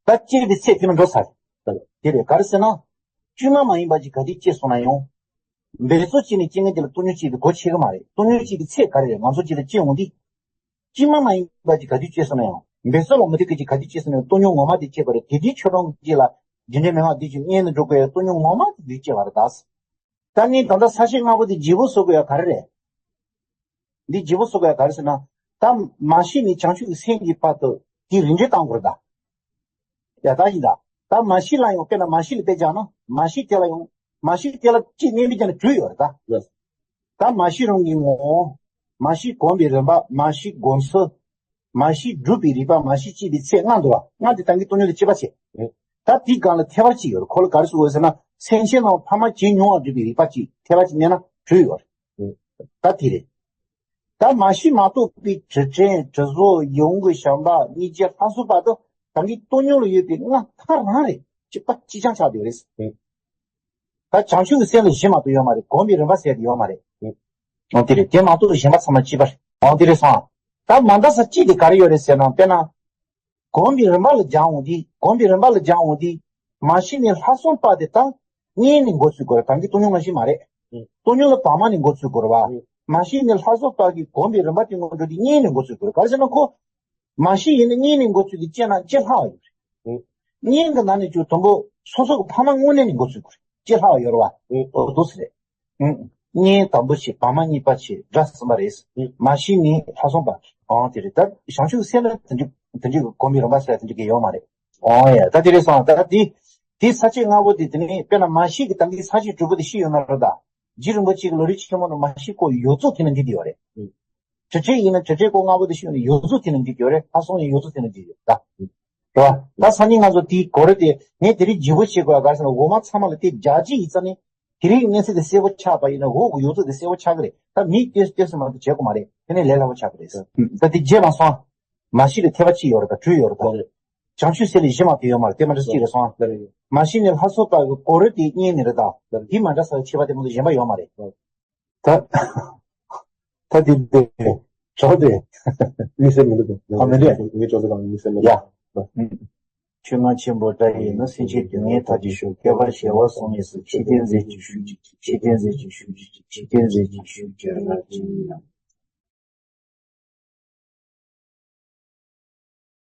ད་སྐྱེ་བའི་ཚེ་དེ་ནས་འགྲོ་ས་རེད། དེ་རེད། ག་རེ་ཟེར་ན། བཅོས་མ་མ་ཡིན་པ་ཅིག་ག་དུས་སྐྱེས་སོང་ན་ཡང་། འབད་རྩོལ་བྱས་ནས་སྐྱེ་མཁན་དེ་ལ་སྟོང་ཉོན་སྐྱེ་བའི་གོ་ཆོད་གི་མ་རེད། སྟོང་ཉོན་སྐྱེ་བའི་ཚད་ག་རེ་རེད། ང་ཚོ་སྤྱི་ལ་སྐྱེ་འོང་དུས། བཅོས་མ་མ་ཡིན་པ་ཅིག་ག་དུས་སྐྱེས་སོང་ན་ཡང་། འབད་རྩོལ་ལ་མ་ལྟོས་གི་ཅིག་ག་དུས་སྐྱེས་སོང་ན་ཡང་སྟོང་ཉོན་ངོ་མ་དེ་སྐྱེས་པ་རེད། དེ་དུས་ཁྱོད་རང་གི་རྗེས་ལ་རྒྱུ་འབྲས་མན་ངག་བདུན་གྱི་སྔོན་དུ་འགྲོ་དགོས་ཡ་སྟོང་ཉོན་ངོ་མ་དེ་དུས་སྐྱེས་པ་རེད་ད། ད་ངས་ད་ལྟ་ས་བཅད་ལྔ་པོ་དེ་བརྗེ་པོ་བཟོ་དགོས་ཡ་ག་རེ་རེད། འདི་བརྗེ་པོ་བཟོ་དགོས་ཡ་ག་རེ་ཟེར་ན། ད་མ་ཤི་ནས་བྱང་ཆུབ་ཀྱི་སེམས་ཀྱི་བར་དུ་དེ་རིམ་གྲོ་བཏང་དགོས་རེད་ད། ཡ་ད་ཡིན་ད། ད་མ་ཤི་ལ་ཡང་དཔེར་ན་མ་ཤི་ལ་དཔེ་བཞག་ན། མ་ཤི་དེ་ལ་ཡང་། མ་ཤི་དེ་ལ་ཅིག་གནས་མི་བྱ་ན་གྲོལ་ཡོད་རེད་ད། ད་མ་ཤི་རང་གི་ངོ་བོ། མ་ཤི་གོམས་པའི་རིམ་པ། མ་ཤི་སྒོམ་ཚུལ། མ་ཤི་སྒྲུབ་པའི་རིག་པ། མ་ཤི་སྐྱེ་བའི་ཚད་ལྔ་འདུག་བ། ལྔ་དེ་ད་གིན་སྟོང་ཉོན་དང་བཅས་པ་བྱས། ད་དེའི་སྒང་ལ་ཐེག་པ་གཅིག་ཡོད་རེད། ཁོ་ལ་ག་རེ་ཟེར་དགོས་ཟེར་ན། སེམས་ཅན་རྣམས་ཕ་མར་བྱས་མྱོང་བ་སྒྲུབ་པའི་རིག་པ་གཅིག་ཐེག་པ་གཅིག་གནས་ན་གྲོལ་ཡོད་རེད། ད་དེ་རེད། ད་མ་ཤི་མ་རྟོགས་པའི་དྲི་དྲན་དྲི་བཟོ་ཡིད་འོང་གི་བྱམས་པ་སྙིང་རྗེ་ལྷ་གསུམ་བར་དུ་ད་གིན་སྟོང་ཉོན་ལ་ཡོད་པའི་ལྔ་ཐག་རང་རེད། གཅིག་པ་གཅིག་རྐྱང་ཆགས་བསྡད་ཡོད་རེད། ད་བྱང་ཆུབ་ཀྱི་སེམས་ལ་གཞི་མ་གཏོགས་ཡོད་མ་རེད། གོམས་པའི་རིམ་པ་ཟེར་དེ་ཡོད་མ་རེད། ཨང་དེ་རེད། དེ་མ་གཏོགས་གཞན་པ་ཚང་མ་གཅིག་པ་རེད། ཨང་དེ་རེད་སོང་ཨ། ད་མ་འདྲ་ས་གཅིག་དེ་ག་རེ་ཡོད་རེད་ཟེར་ན། དཔེར་ན། གོམས་པའི་རིམ་པ་ལ་སྦྱང་འོང་དུས། གོམས་པའི་རིམ་པ་ལ་སྦྱང་འོང་དུས། མ་ཤི་ནས་ལྷག་བསམ་དཔག་དེ་ད་སྔོན་ནས་འགོ་ཚུགས་དགོས་རེད། ད་གིན་སྟོང་ཉོན་མ་ཤི་མ་རེད། ཨང་། སྟོང་ཉོན་ལ་བར་མ་ནས་འགོ་ཚུགས་དགོས་རེད་བ། ཨང་། མ་ཤི་ནས་ལྷག་བསམ་དཔག་གི་གོམས་པའི་རིམ་པ་དེ་སྔོན་འགྲོ་དེ་སྔོན་ནས་འགོ་ཚུགས་དགོས་རེད། ག་རེ་ཟེར་ན་ཁོ། མ་ཤི་ཡིན་ན་སྔོན་ནས་འགོ་ཚུགས་ཀྱི་སྐྱེ་ན་སྐྱེ་ལྷག་ཡོད་རེད། ཨང་། སྔོན་གྱི་ནང་ནས་ཅུང་དུམ་བུ་སོ་སོ་གི་ཕ་མ་དངོས་གནས་ནས་འགོ་ཚུགས་དགོས་རེད། སྐྱེ་ལྷག་ཡོད་རེད་བ། ཨང་། འོ་འདུག་སེ་རེད། ཨང་། སྔོན་དང་པོ་བྱས། བར་མ་གཉིས་པ་བྱས། དགྲ་གསུམ་པ་རེད། ཨང་། མ་ཤི་ནས་ལྷག་བསམ་དཔག་ཨང་དེ་རེད། ད་བྱང་ཆུབ་སེམས་ལ་དེ་འདྲའི་དེ་འདྲའི་གོམས་པའི་རིམ་པ་ཟེར་དེ་འདྲའི་གི་ཡོད་མ་རེད། ཨང་ཡ། ད་དེ་རེད་སོང་། ད་དེ་དེ་ས་བཅད་ལྔ་པོ་དེ་དེ་ནས་དཔེར་ན་མ་ཤི་གི་ད་གིན་ས་བཅད་དྲུག་པོ་དེ་ཤི་ཡོད་ན་རེད་ད། རྗེ་རིན་པོ་ཆེ་གི་ལམ་རིམ་ཆེན་མོ་ནང་མ་ཤི་སྐོར་ཡོངས་རྫོགས་དེ་ན་འདི་དེ་ཡོད་རེད། ཨང་། དྲི་བྲལ་ཡིན་ན་དྲི་བྲལ་སྐོར་ལྔ་པོ་དེ་ཤི་ཡོད་ན་ཡོངས་རྫོགས་དེ་ན་འདི་དེ་ཡོད་རེད། ལྷག་བསམ་ཡང་ཡོངས་རྫོགས་དེ་ན་འདི་ཡོད་ད། རེད་བ། ད་སང་ཉིན་ང་ཚོ་དེའི་གོ་རེ་དེ་ངས་དེ་རིང་བརྗེ་པོ་བྱེད་དགོས་ག་རེ་ཟེར་ན། འོག་མ་ཚང་མ་ལ་དེ་རྒྱག་རྗེས་ཡིན་ཙང་ནི། དེ་རིང་གི་གནས་ཚུལ་དེ་གསལ་པོ་ཆགས་པ་ཡིན་ན་འོག་གི་ཡོངས་རྫོགས་དེ་གསལ་པོ་ཆགས་ཀྱི་རེད། ད་མིག་ལྟོས་ལྟོས་ཟེར་མ་གཏོགས་བྱེད་དགོས་མ་རེད། དེ་ནས་ལས་སླ་པོ་ཆགས་ཀྱི་རེད། ད་དེ་རྗེས་མ་སོང་། མ་ཤི་ལ་ཐེག་པ་གཅིག་ཡོད་རེད་ད། དྲུག་ཡོད་རེད་ད། བྱང་ཆུབ་སེམས་ལ་གཞི་མ་དེ་ཡོད་མ་རེད། དེ་མ་འདྲ་གཅིག་རེད་སོང་། མ་ཤི་ནས་ལྷག་བསམ་དཔག་གི་གོ་རེ་དེ་གཉིས་ནི་རེད་ད། དེ་མ་འདྲ་ས་ལ་ཁྱད་པར་དེ་མ་གཏོགས་གཞན་པ་ཡོད་མ་རེད། ད། ད་དེ་དེ། ཇོ་དེ། དམིགས་བསལ་མི་འདུག་ཨ་མི་འདུག་ངའི་ཇོ་དེ་དང་དམིགས་བསལ་མི་འདུག་ཡ། ཆོས་རྔ་ཆེན་པོ་བཀྲ་ཡིས་ནི། སེམས་ཅན་སྡུག་བསྔལ་མཐའ་ཅི་ཞོག་སྐྱོབ་པར་བྱེད་པར་གསུངས་ནས་སུ། ཕྱི་རྟེན་རྫས་ཀྱི་ཤུགས་ཀྱིས། ཕྱི་རྟེན་རྫས་ཀྱི་ཤུགས་ཀྱིས། ཕྱི་རྟེན་རྫས་ཀྱི་ཤུགས་ཀྱིས་རབ་ཅིང་